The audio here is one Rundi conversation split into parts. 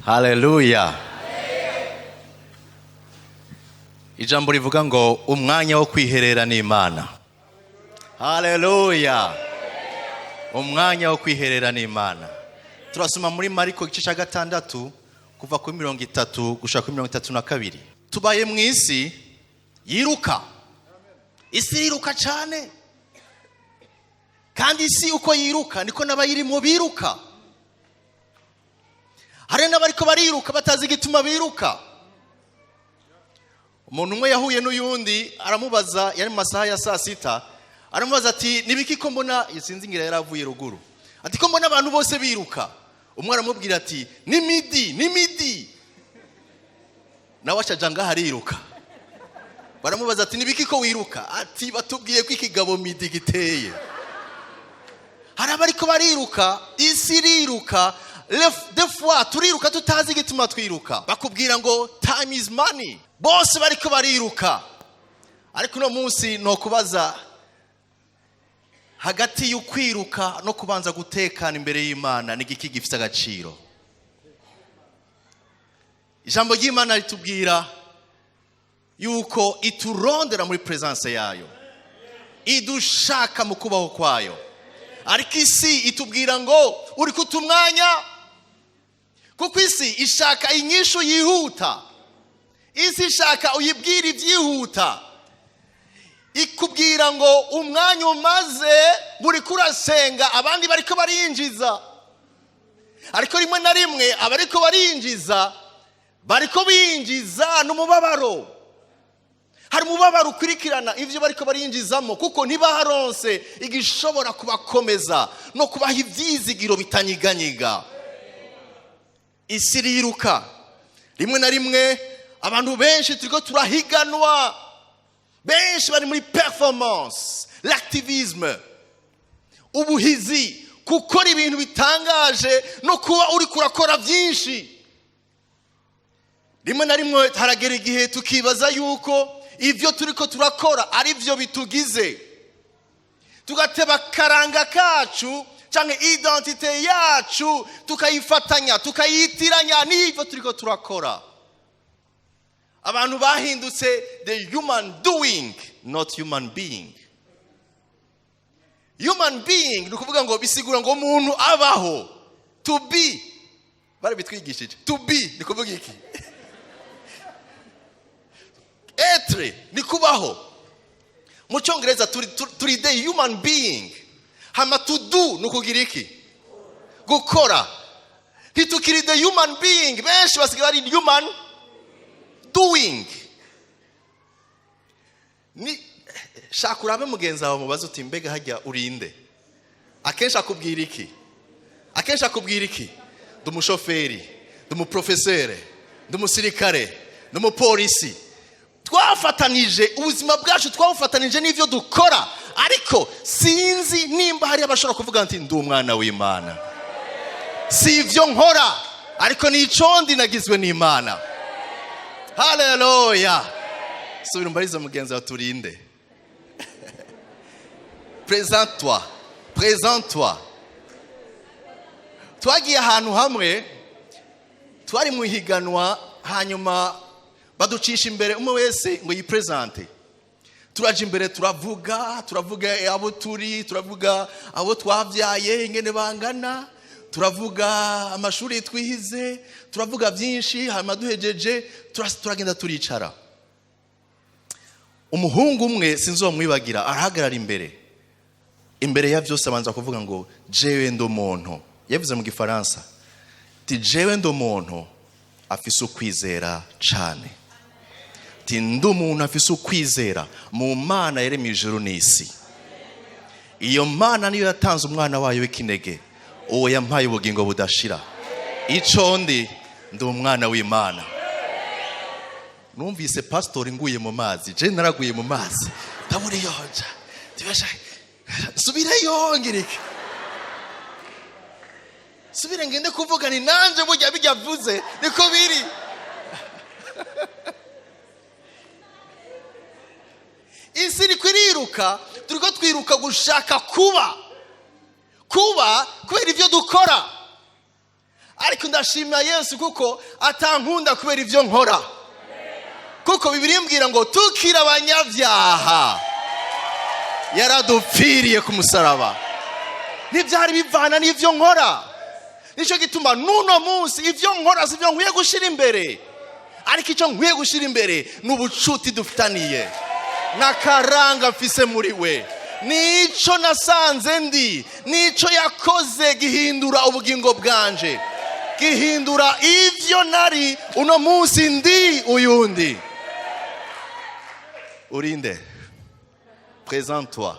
Haleluya. Ijambo rivuga ngo umwanya wo kwiherera n'Imana. Haleluya. Umwanya wo kwiherera n'Imana. Turasoma muri Mariko igice cya 6 kuva kuri 30 gushika kuri 32. Tubaye mu isi yiruka. Isi yiruka cyane. Kandi isi uko yiruka niko n'abayirimo biruka. Hari n'abariko bariruka batazi igituma biruka. Umuntu umwe yahuye n'uyundi aramubaza, yari mu masaha ya saa sita, aramubaza ati nibiki ko mbona, sinzi ngira yaravuye ruguru, ati ko mbona abantu bose biruka. Umwe aramubwira ati ni midi, ni midi. Nawe acaja ngaho ariruka. Baramubaza ati nibiki ko wiruka? Ati batubwiye ko ikigabo midi giteye. Hari abariko bariruka, isi iriruka. Des fois turiruka tutazi igituma twiruka. Bakubwira ngo time is money. Bose bariko bariruka. Ariko uno munsi no kubaza hagati y'ukwiruka no kubanza gutekana imbere y'Imana ni igiki gifite agaciro? Ijambo ry'Imana ritubwira yuko iturondera muri presence yayo, idushaka mu kubaho kwayo. Ariko isi itubwira ngo uri kutumwanya, kuko isi ishaka inyishu yihuta. Isi ishaka uyibwira ibyihuta, ikubwira ngo umwanya umaze buri kurasenga abandi bariko barinjiza. Ariko rimwe na rimwe abariko barinjiza bariko binjiza n'umubabaro. Hari umubabaro ukurikirana ivyo bariko barinjizamo, kuko ntibaharonse igishobora kubakomeza no kubaha ivyizigiro bitanyiganyiga. Isi iriruka. Rimwe na rimwe abantu benshi turiko turahiganwa, benshi bari muri performance, l'activisme, ubuhizi, gukora ibintu bitangaje no kuba uri kurakora byinshi. Rimwe na rimwe haragera igihe tukibaza yuko ivyo turiko turakora ari byo bitugize, tugateba karanga kacu canke identité yacu tukayifatanya tukayitiranya n'ivyo turiko turakora. Abantu bahindutse the human doing, not human being. Human being ni ukuvuga ngo bisigura ngo umuntu abaho, to be. Bari bitwigishije to be ni kuvuga iki? Être ni kubaho. Mu cyongereza turi the human being, hama to do ni ukugira iki? Gukora. Ntitukiri the human being, benshi basigaye bari human doing. Ni shaka urabe mugenzi wawe mubaze uti mbega hajya urinde? Akenshi akubwira iki? Akenshi akubwira iki? Ndi umushoferi, ndi umuprofesere, ndi umusirikare, ndi umupolisi. Twafatanije ubuzima bwacu, twabufatanije n'ivyo dukora. Ariko sinzi nimba hari abashobora kuvuga nti ndi umwana w'Imana, si ivyo nkora ariko ni icondi nagizwe n'Imana. Haleluya. Subira umbarize mugenzi wawe turinde. Présente-toi, présente-toi. Twagiye ahantu hamwe, twari mu ihiganwa, hanyuma baducisha imbere umwe wese ngo yiprésente. Turaje imbere turavuga, turavuga abo turi, turavuga abo twabyaye ingene bangana, turavuga amashuri twihize, turavuga byinshi. Hanyuma duhejeje turagenda turicara. Umuhungu umwe sinzomwibagira arahagarara imbere. Imbere ya byose abanza kuvuga ngo jewe ndi umuntu, yavuze mu gifaransa ati jewe ndi umuntu afise ukwizera cane, ati ndi umuntu afise ukwizera mu Mana yaremye ijuru n'isi. Iyo Mana niyo yatanze umwana wayo w'ikinege, uwo yampaye ubugingo budashira. Ico ndi, ndi umwana w'Imana. Numvise pastori nguye mu mazi, je naraguye mu mazi, ndabura yonja subireyo ngirike subire ngende kuvuga ni nanje burya bijya avuze niko biri. Isi iriko iriruka, turiko twiruka gushaka kuba kubera ivyo dukora. Ariko ndashimira Yesu kuko atankunda kubera ibyo nkora, kuko Bibiliya imbwira ngo tukiri abanyabyaha yaradupfiriye ku musaraba. Ntibyari bivana n'ibyo nkora. Nicyo gituma n'uno munsi ibyo nkora si byo nkwiye gushyira imbere, ariko icyo nkwiye gushyira imbere ni ubucuti dufitaniye n'akaranga mfise muri we, nicyo nasanze ndi, nicyo yakoze gihindura ubugingo bwanje, gihindura ibyo nari. Uno munsi ndi uyundi. Urinde? Présente-toi.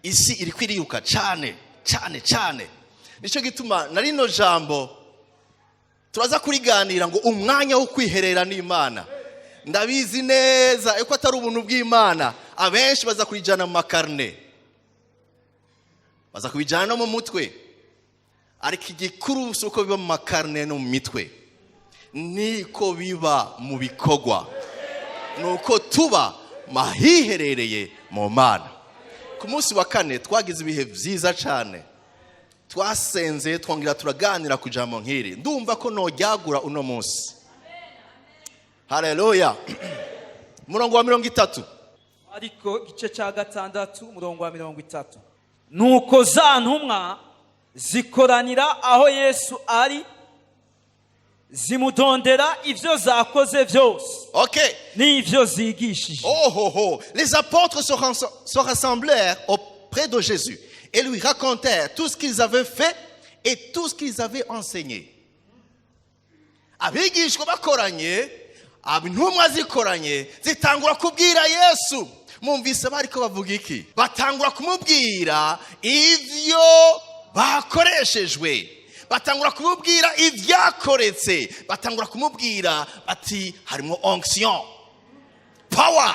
Isi iri kwiriruka cyane cyane cyane. Nicyo gituma na rino jambo turaza kuriganira ngo umwanya wo kwiherera n'Imana. Ndabizi neza ko atari ubuntu bw'Imana, abenshi baza kurijyana mu makarine, baza kubijyana no mu mutwe. Ariko igikuru si uko biba mu makarine no mu mitwe, niko biba mu bikorwa, ni uko tuba mahiherereye mu Mana. Ku munsi wa kane twagize ibihe byiza cyane, twasenze, twongera turaganira ku jambo nk'iri. Ndumva ko noryagura uno munsi. Haleluya! Umurongo wa 30. Ariko igice cya 6, umurongo wa 30: Nuko za ntumwa zikoranira aho Yesu ari, zimudondera ibyo zakoze byose n'ibyo zigishije. Oh, oh, oh. Les apôtres se rassemblèrent auprès de Jésus et lui racontèrent tout ce qu'ils avaient fait et tout ce qu'ils avaient enseigné. Abigishwa bakoranye, intumwa zikoranye, zitangura kubwira Yesu. Mumvise bariko bavuga iki? Batangura kumubwira ivyo bakoreshejwe, batangura kumubwira ibyakoretse, batangura kumubwira bati harimo onction, power,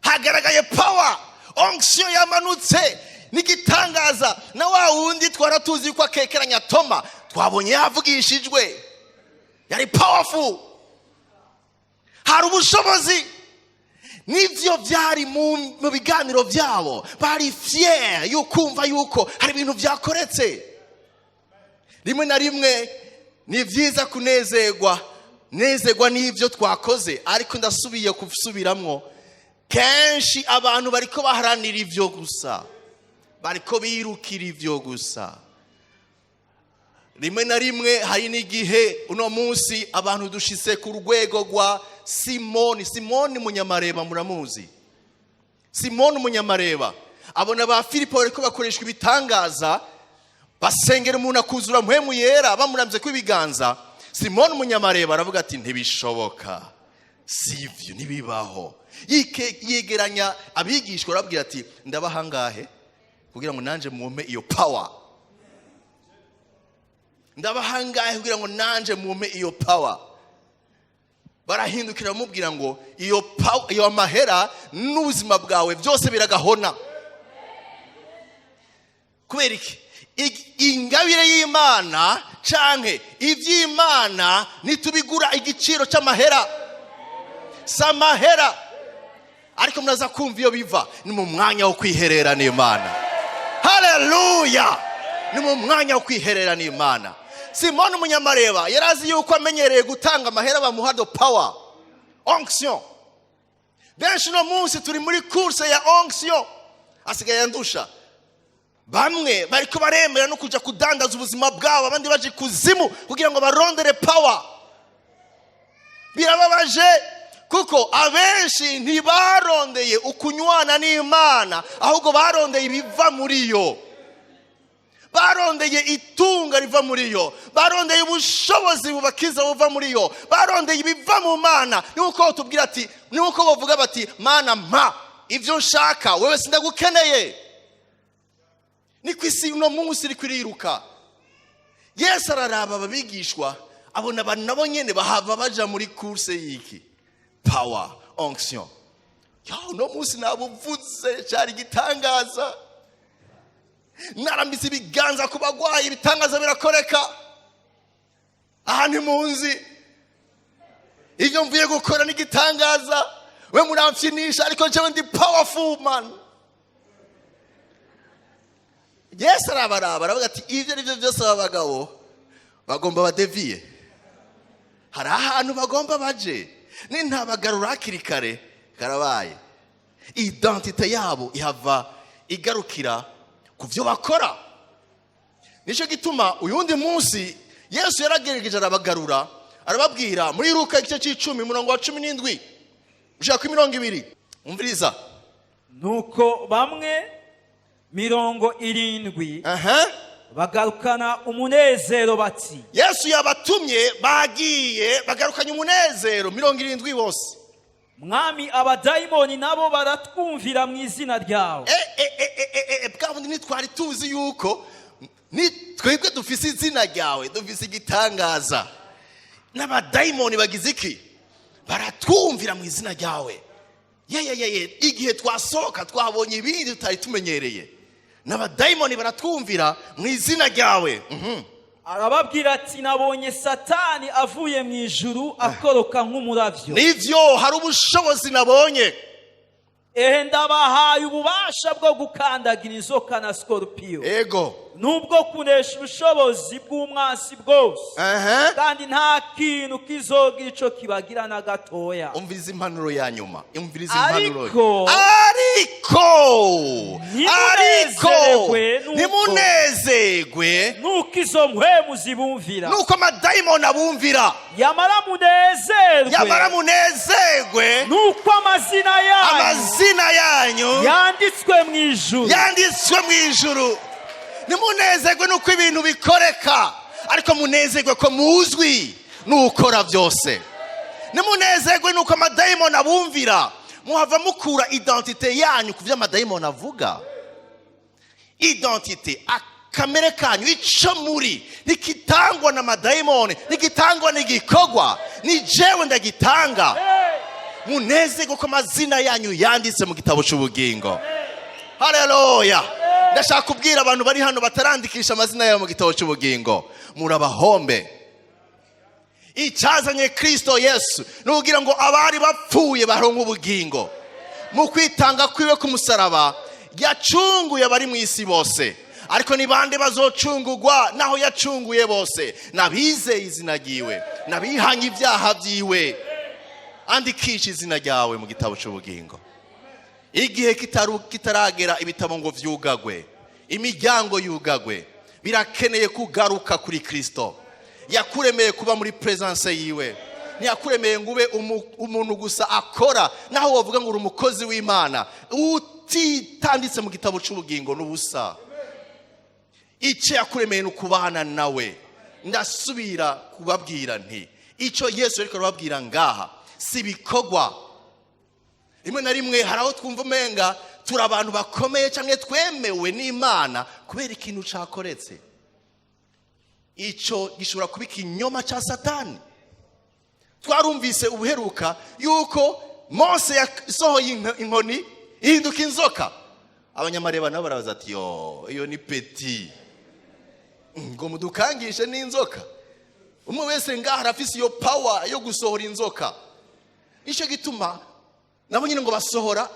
hagaragaye power, onction yamanutse n'igitangaza. Na wa wundi twara tuzi ko akekeranya, Toma, twabonye yavugishijwe, yari powerful, hari ubushobozi. Nibyo byari mu biganiro byabo. Bari fier yukumva yuko hari ibintu byakoretse. Rimwe na rimwe ni byiza kunezerwa, nezerwa n'ibyo twakoze, ariko ndasubiye gusubiramwo, kenshi abantu bariko baharanira ibyo gusa, bariko birukira ibyo gusa. Rimwe na rimwe hari n'igihe uno munsi abantu dushitse ku rwego rwa Simoni. Simoni Munyamareba, muramuzi? Simoni Munyamareba abona ba Filipo bariko bakoreshwa ibitangaza, basengera umuntu akuzura Mpwemu Yera bamurambye ko ibiganza. Simoni Munyamareba aravuga ati: "Ntibishoboka, sivyo, ntibibaho." Yegeranya abigishwa, arababwira ati: "Ndabaha ngahe kugira ngo nanje mumpe iyo power? Ndabaha ngahe kugira ngo nanje mumpe iyo power?" Barahindukira bamubwira ngo iyo power, iyo amahera n'ubuzima bwawe byose biragahona. Kubera iki? Ingabire y'Imana canke iby'Imana ntitubigura igiciro cy'amahera, si amahera. Ariko muraza kumva iyo biva ni mu mwanya wo kwiherera n'Imana. Haleluya! Ni mu mwanya wo kwiherera n'Imana. Simoni Umunyamareba yari azi yuko amenyereye gutanga amahera bamuha the power, onction. Benshi uno munsi turi muri course ya onction, asigaye yandusha. Bamwe bariko baremera no kuja kudandaza ubuzima bwabo, abandi baje kuzimu kugira ngo barondere power. Birababaje kuko abenshi ntibarondeye ukunywana n'Imana, ahubwo barondeye ibiva muri yo, barondeye itunga riva muri yo, barondeye ubushobozi bubakiza buva muri yo, barondeye ibiva mu Mana. Ni uko tubwira ati, ni uko bavuga bati: "Mana, mpa ibyo nshaka, wewe sindagukeneye." Ni ku isi uno munsi iri kuriruka. Yesu araraba ababigishwa, abona abantu nabo nyene bahava baja muri course y'iki? Power, onction. Ya, uno munsi nabuvuze, cyari igitangaza, narambitse ibiganza ku bagwayi, ibitangaza birakoreka. Aha ntimunzi ibyo mvuye gukora n'igitangaza. We muramfyinisha, ariko njyewe ndi powerful man. Yesu arabaraba, aravuga ati ibyo ari byo byose aba bagabo bagomba badeviye, hari ahantu bagomba baje, nintabagarura hakiri kare karabaye. Identité yabo ihava igarukira ku byo bakora. Nicyo gituma uyundi munsi Yesu yaragerageje arabagarura, arababwira muri Luka igice cy'icumi, umurongo wa 17 ushaka kuri 20. Umviriza. Nuko bamwe 70 bagarukana umunezero bati: Yesu yabatumye, bagiye, bagarukanye umunezero, 70 bose. Mwami, abadayimoni nabo baratwumvira mu izina ryawe. Bwa bundi ntitwari tuzi yuko ni twebwe dufise izina ryawe, dufise igitangaza, n'abadayimoni bagize iki? Baratwumvira mu izina ryawe. Ye, igihe twasohoka twabonye ibindi tutari tumenyereye, n'abadayimoni baratwumvira mu izina ryawe. Arababwira ati: nabonye Satani avuye mu ijuru akoroka nk'umuravyo. Nivyo, hari ubushobozi nabonye. Ehe, ndabahaye ububasha bwo gukandagira inzoka na sikorupiyo, nubwo kunesha ubushobozi bw'umwansi bwose, kandi nta kintu kizogira ico kibagira na gatoya. Umviriza impanuro ya nyuma, umviriza impanuro. Ariko Ariko ntimunezerwe nuko ntimunezerwe nuko izo mpwemu zibumvira, nuko amadayimoni abumvira, yamara munezerwe yamara munezerwe nuko amazina yanyu amazina yanyu yanditswe mu ijuru. Yanditswe mu ijuru. Ntimunezerwe nuko ibintu bikoreka, ariko munezerwe ko muzwi n'ukora byose. Ntimunezerwe nuko amadayimoni abumvira. Muhava mukura identité yanyu ku byo amadayimoni avuga. Identité, akamere kanyu, ico muri, ntikitangwa n'amadayimoni, ntikitangwa n'igikorwa, ni jewe ndagitanga. Munezerwe ko amazina yanyu yanditse mu gitabo cy'ubugingo. Haleluya! Ndashaka kubwira abantu bari hano batarandikisha amazina yabo mu gitabo cy'ubugingo: murabahombe. Icyazanye Kristo Yesu ni ukugira ngo abari bapfuye baronke ubugingo. Mu kwitanga kwiwe k'umusaraba yacunguye abari mu isi bose. Ariko ni bande bazocungurwa naho yacunguye bose? Nabizeye izina ryiwe, nabihanye ibyaha byiwe. Andikisha izina ryawe mu gitabo cy'ubugingo igihe kitaragera, ibitabo ngo vyugagwe, imiryango yugagwe. Birakeneye kugaruka kuri Kristo. Yakuremeye kuba muri presence yiwe, ntiyakuremeye ngo ube umuntu gusa akora. Naho wavuga ngo uri umukozi w'Imana, utitanditse mu gitabo cy'ubugingo n'ubusa. Icyo yakuremeye ni ukubana nawe. Ndasubira kubabwira nti icyo Yesu ariko arababwira ngaha si ibikorwa. Rimwe na rimwe hari aho twumva umenga turi abantu bakomeye cyangwa twemewe n'Imana kubera ikintu cyakoretse. Icyo gishobora kuba ikinyoma cya Satani. Twarumvise ubuheruka yuko Mose yasohoye inkoni ihinduka inzoka. Abanyamareba nabo barabaza ati: yo, iyo ni petit, ngo mudukangishe n'inzoka? Umwe wese ngaha arafise iyo power yo gusohora inzoka. Nicyo gituma nabo nyine ngo basohora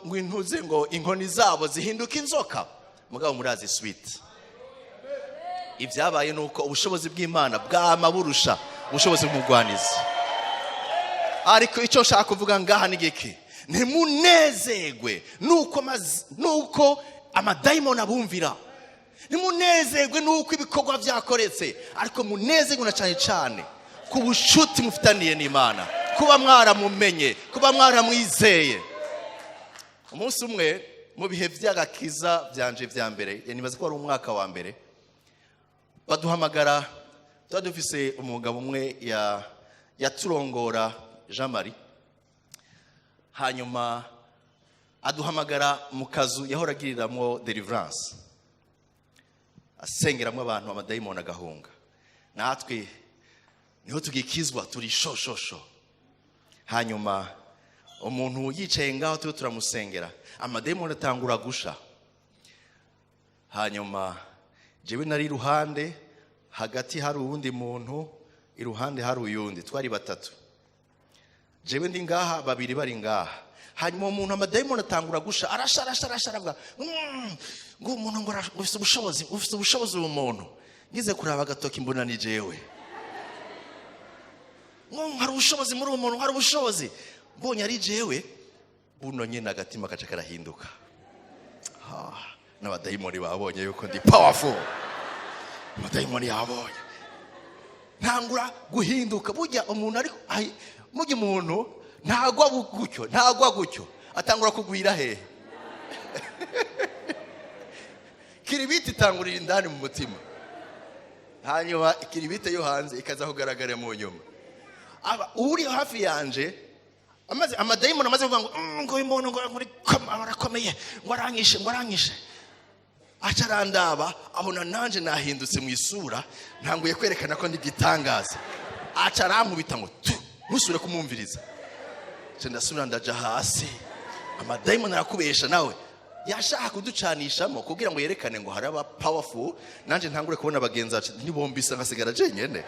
ngo intuze, ngo inkoni zabo zihinduka inzoka. Mugabo murazi suite ibyabaye, ni uko ubushobozi bw'Imana bwama burusha ubushobozi bw'umugwanizi. Ariko icyo nshaka kuvuga ngaha ni giki? Ntimunezerwe nuko amadayimoni abumvira, ntimunezerwe nuko ibikorwa byakoretse, ariko munezerwe na cyane cyane ku bucuti mufitaniye n'Imana, kuba mwaramumenye, kuba mwaramwizeye. Umunsi umwe mu bihe by'agakiza byanje bya mbere, nibaza ko wari umwaka wa mbere, baduhamagara. Tuba dufise umugabo umwe yaturongora, Jean Marie, hanyuma aduhamagara mu kazu yahora agiriramwo deliverance, asengeramo abantu amadayimoni agahunga. Natwe niho tugikizwa, turi shoshosho. Hanyuma umuntu yicaye ngaho, turiho turamusengera, amadayimoni atangura gusha. Hanyuma jewe nari iruhande, hagati hari uwundi muntu, iruhande hari uyundi, twari batatu. Jewe ndi ngaha, babiri bari ngaha. Hanyuma uwo muntu amadayimoni atangura gusha, arasha, arasha, arasha, aravuga ngo umuntu ngo ufite ubushobozi, ufite ubushobozi uwo muntu. Ngize kuraba agatoki mbona ni jewe. Ngo hari ubushobozi muri uwo muntu, hari ubushobozi. Mbonye ari jewe, buno nyine agatima gaca karahinduka. Ah, n'abadayimoni babonye yuko ndi powerful. Amadayimoni yabonye, ntangura guhinduka. Burya umuntu ariko burya umuntu ntagwa gutyo, ntagwa gutyo, atangura kugwira hehe? Kiribiti itangurira indani mu mutima, hanyuma ikiribite yo hanze ikaza kugaragara mu nyuma. Aba uri hafi yanje amaze amadayimoni amaze kuvuga ngo ngo uyu muntu ngo arakomeye, ngo aranyishe, ngo aranyishe, aca arandaba, abona nanje nahindutse mu isura, ntanguye kwerekana ko ndi gitangaza, aca arankubita ngo tu, ntusubire kumwumviriza. Nca ndasubira ndaja hasi. Amadayimoni arakubesha, nawe yashaka kuducanishamo kugira ngo yerekane ngo hari aba powerful, nanje ntangure kubona bagenzi bacu nibombisa nkasigara jenyene.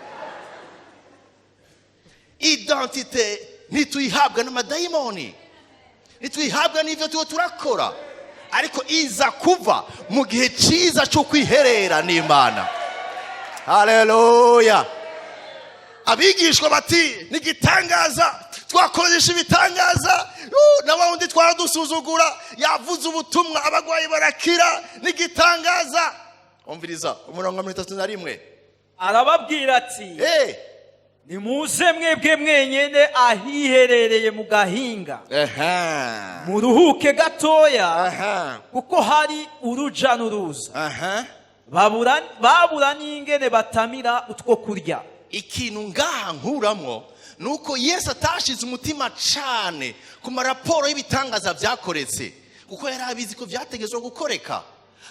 Identité ntituyihabwa n'amadayimoni, ntituyihabwa n'ivyo tuba turakora, ariko iza kuva mu gihe cyiza cyo kwiherera n'Imana. Haleluya! Abigishwa bati nigitangaza, twakoresha ibitangaza, na wa wundi twaradusuzugura yavuze ubutumwa, abagwayi barakira, nigitangaza. Umviriza umurongo wa 31. Arababwira ati: "Nimuze mwebwe mwenyene ahiherereye mu gahinga, muruhuke gatoya, kuko hari uruja n'uruza." Babura n'ingene batamira utwo kurya. Ikintu ngaha nkuramwo ni uko Yesu atashize umutima cane ku maraporo y'ibitangaza byakoretse, kuko yari abizi ko byategetswe gukoreka,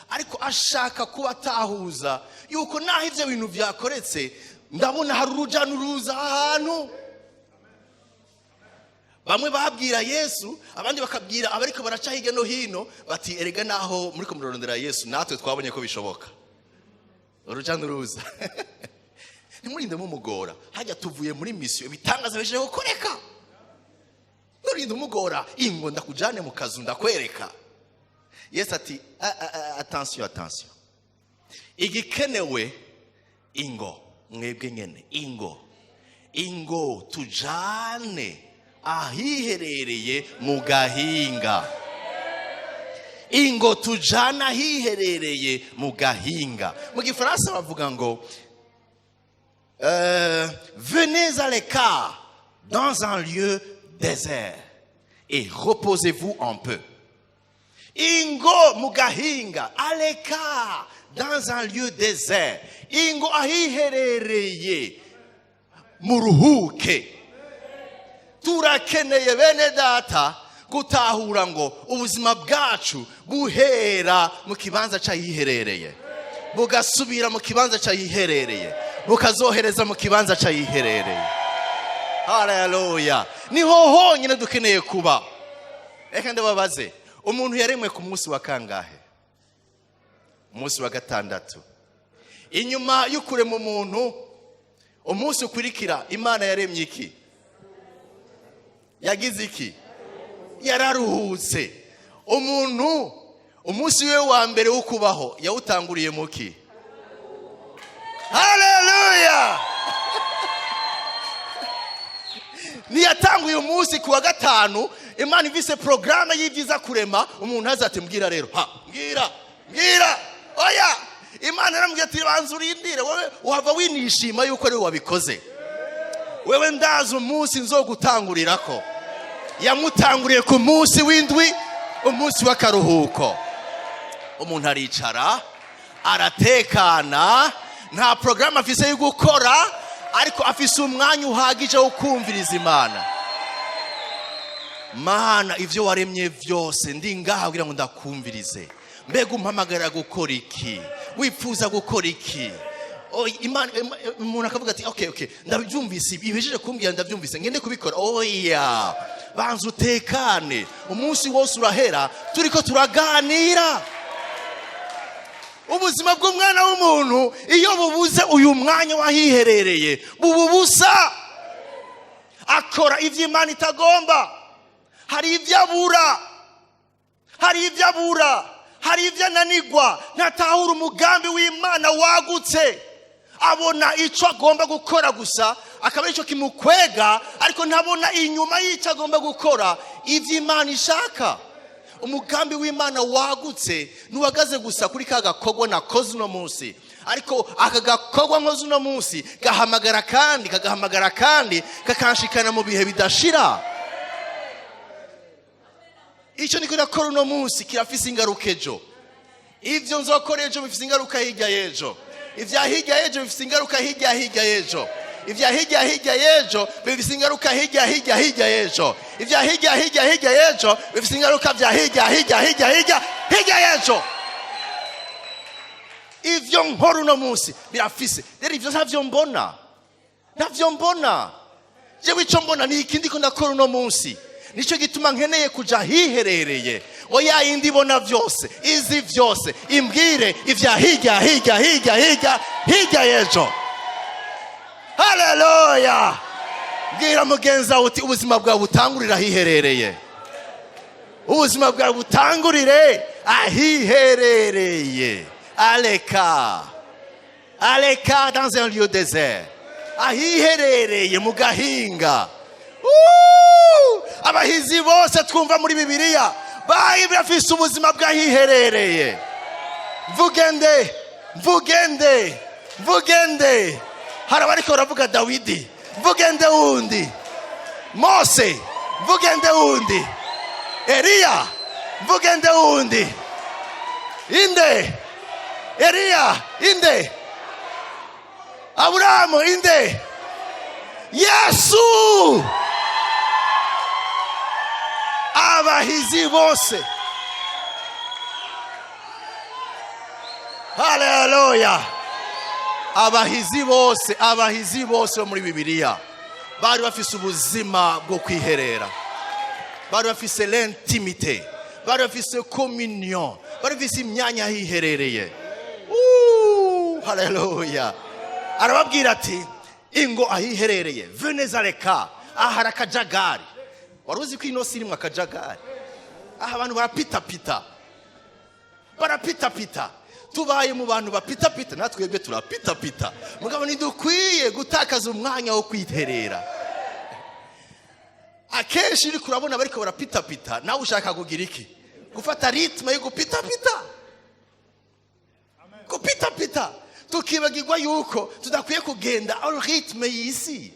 ariko ashaka kuba atahuza yuko naho ivyo bintu byakoretse, ndabona hari uruja n'uruza ahantu. Bamwe babwira Yesu, abandi bakabwira abariko baraca hirya no hino bati: "Erega naho muriko murarondera Yesu, natwe twabonye ko bishoboka." Uruja n'uruza, ntimurinde mumugora. Hajya tuvuye muri misiyo, ibitangaza bije gukoreka, nturinde umugora ingo ndakujane mu kazu ndakwereka. Yesu ati: "Attention, attention, igikenewe ingo mwebwe nyene, ingo, ingo tujane ahiherereye mu gahinga, ingo tujane ahiherereye mu gahinga." Mu Gifaransa bavuga ngo "Venez à l'écart dans un lieu désert et reposez-vous un peu." Ingo mu gahinga, à l'écart dans un lieu désert, ingo ahiherereye muruhuke. Turakeneye, bene data, gutahura ngo ubuzima bwacu buhera mu kibanza cy'ahiherereye, bugasubira mu kibanza cy'ahiherereye, bukazohereza mu kibanza cy'ahiherereye. Haleluya! Niho honyine dukeneye kuba. Reka ndababaze: umuntu yaremwe ku munsi wa kangahe? Umunsi wa gatandatu. Inyuma y'ukurema umuntu, umunsi ukurikira Imana yaremye iki? Yagize iki? Yararuhutse. Umuntu umunsi we wa mbere wo kubaho yawutanguriye muki? Haleluya! Ntiyatanguye umunsi ku wa gatanu. Imana ivise porogaramu y'ibyiza kurema umuntu, aza ati: "Mbwira rero, ha, mbwira, mbwira." Oya, Imana yaramubwiye ati: "Banza urindire, wowe wava winishima yuko ari we wabikoze, wewe ndazi umunsi nzogutangurirako." Yamutanguriye ku munsi w'indwi, umunsi w'akaruhuko. Umuntu aricara, aratekana, nta porogaramu afise yo gukora, ariko afise umwanya uhagije wo kumviriza Imana. Mana, ibyo waremye byose, ndi ngaha kugira ngo ndakumvirize. Mbega umpamagarira gukora iki? Wifuza gukora iki? Imana, umuntu akavuga ati: "Okay, okay, ndabyumvise, ibijeje kumbwira ndabyumvise, ngende kubikora." Oya, banza utekane. Umunsi wose urahera turiko turaganira. Ubuzima bw'umwana w'umuntu iyo bubuze uyu mwanya wahiherereye, buba ubusa, akora ivyo Imana itagomba. Hari ibyo abura, hari ibyo abura, hari ibyo ananigwa, ntatahura umugambi w'Imana wagutse. Abona icyo agomba gukora gusa, akaba aricyo kimukwega, ariko ntabona inyuma y'icyo agomba gukora ibyo Imana ishaka. Umugambi w'Imana wagutse ntuhagaze gusa kuri ka gakorwa nakoze uno munsi, ariko aka gakorwa nkoze uno munsi gahamagara kandi kagahamagara kandi kakanshikana mu bihe bidashira. Icyo niko nakora uno munsi kirafise ingaruka ejo, ivyo nzokora ejo bifise ingaruka hirya y'ejo, ivya hirya y'ejo bifise ingaruka hirya hirya y'ejo, ivya hirya hirya y'ejo bifise ingaruka hirya hirya hirya y'ejo, ivya hirya hirya hirya y'ejo bifise ingaruka vya hirya hirya hirya hirya hirya y'ejo. Ivyo nkora uno munsi birafise rero, ivyo ntavyo mbona, ntavyo mbona. Jewe ico mbona ni iki ndiko ndakora uno munsi. Nico gituma nkeneye kuja hiherereye, oya yindi ibona vyose, izi vyose, imbwire ivya hirya hirya hirya hirya hirya y'ejo. Haleluya! Bwira mugenzi wawe uti ubuzima bwawe butangurire ahiherereye, ubuzima bwawe butangurire ahiherereye. Aleka, aleka dans un lieu désert, ahiherereye mu gahinga. Abahizi bose twumva muri Bibiliya bari bafise ubuzima bw'ahiherereye. Mvugende, mvugende, mvugende. Hari abariko baravuga Dawidi, mvugende wundi, Mose, mvugende wundi, Eliya, mvugende wundi, inde, Eliya, inde, Aburahamu, inde, Yesu. Abahizi bose, haleluya. Abahizi bose, abahizi bose bo muri Bibiliya bari bafise ubuzima bwo kwiherera, bari bafise l'intimité, bari bafise communion, bari bafise imyanya hiherereye. Haleluya. Arababwira ati ingo ahiherereye, venez à l'écart. Aha hari akajagari. Wari uzi ko ino si irimwo akajagari? Aha abantu barapitapita, barapitapita. Tubaye mu bantu bapitapita, natwebwe turapitapita, mugabo ntidukwiye gutakaza umwanya wo kwiterera. Akenshi uri kurabona bariko barapitapita, nawe ushaka kugira iki? Gufata ritme yo gupitapita, gupitapita, tukibagirwa yuko tudakwiye kugenda au rythme y'isi.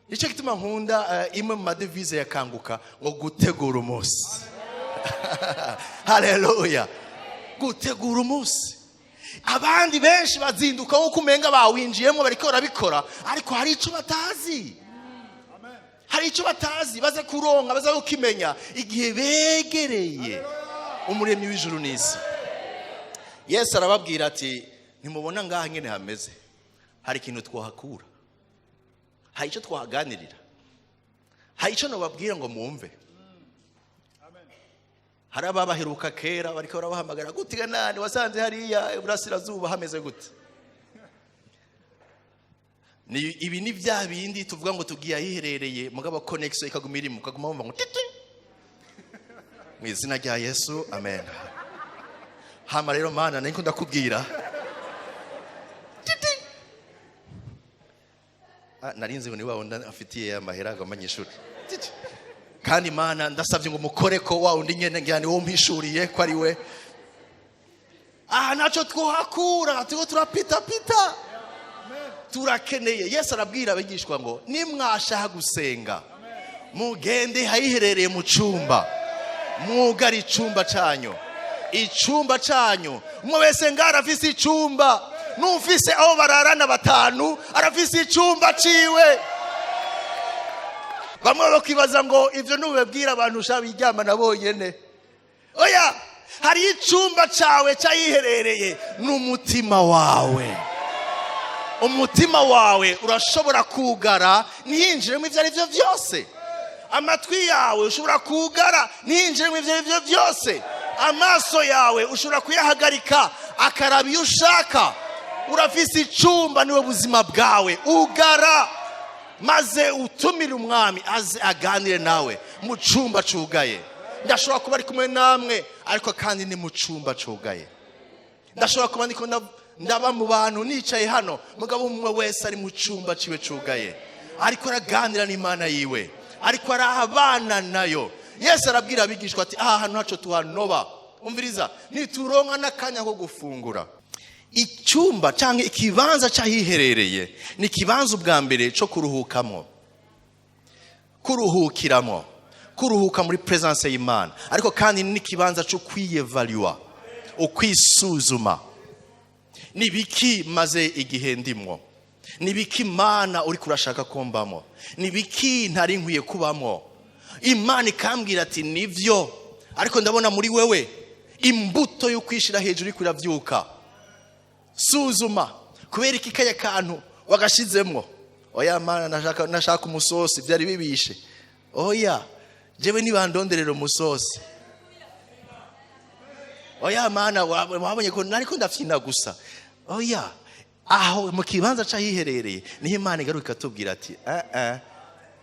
Nicyo gituma nkunda imwe mu madevize ya Kanguka ngo gutegura umunsi. Haleluya! Gutegura umunsi. Abandi benshi bazinduka nkuko umenga bawinjiyemo, bariko barabikora, ariko hari ico batazi, hari ico batazi, baza kuronka, baza kukimenya igihe begereye umuremyi w'ijuru n'isi. Yesu arababwira ati ntimubona ngaha nyene hameze, hari ikintu twahakura, hari icyo twahaganirira, hari icyo nababwira ngo mwumve. Hari ababaheruka kera bariko barabahamagara gute nani wasanze hariya iburasirazuba hameze gute? Ni ibi ni bya bindi tuvuga ngo tugiye ahiherereye, mugabo connection ikaguma irimo, ukaguma wumva ngo titi. Mu izina rya Yesu, amen. Hama rero Mana niko ndakubwira titi. Narinzi ngo ni wa wundi afitiye amahera ngo amanyishuri. Kandi Mana ndasabye ngo mukore ko wa wundi nyene ngira ni wo mpishuriye ko ari we. Aha naco twohakura, turiko turapitapita, turakeneye. Yesu arabwira abigishwa ngo nimwashaka gusenga mugende hayiherereye mu cumba, mwugare icumba canyu, icumba canyu. Umwe wese ngaho arafise icumba, n'ufise aho bararana batanu arafise icumba ciwe. Bamwe bakibaza ngo ivyo nubibabwira abantu ushaka biryamana bonyene. Oya, hari icumba cawe cayiherereye n'umutima wawe. Umutima wawe urashobora kugara ntihinjiremo ivyo ari vyo vyose. Amatwi yawe ushobora kugara ntihinjiremo ivyo ari vyo vyose. Amaso yawe ushobora kuyahagarika akaraba iyo ushaka. Urafise icumba, niwe buzima bwawe. Ugara. Maze utumire umwami aze aganire nawe mu cyumba cugaye. Ndashobora kuba ari kumwe namwe, ariko kandi ni mu cyumba cugaye. Ndashobora kuba ndiko ndaba mu bantu nicaye hano, mugabo umwe wese ari mu cyumba ciwe cugaye, ariko araganira n'Imana yiwe, ariko arahabana nayo. Yesu arabwira abigishwa ati aha hantu haco tuhanoba. Umviriza, nituronka n'akanya ko gufungura. Icyumba cyangwa ikibanza cyahiherereye ni ikibanza ubwa mbere cyo kuruhukamo, kuruhukiramo, kuruhuka muri presence y'Imana, ariko kandi ni ikibanza cyo kwiyevalua, ukwisuzuma. Nibiki maze igihe ndimwo? Nibiki Imana uri kurashaka kumbamo? Nibiki ntari nkwiye kubamo? Imana ikambwira ati nivyo, ariko ndabona muri wewe imbuto yo kwishira hejuru iri kuravyuka. Suzuma kubera iki kaya kantu wagashizemwo. Oya Mana, nashaka umusosi, byari bibishe. Oya jewe nibandonderera umusosi. Oya Mana, wabonye ko nariko ndafyina gusa. Oya, aho mu kibanza cahiherereye niho Imana igaruka ikatubwira ati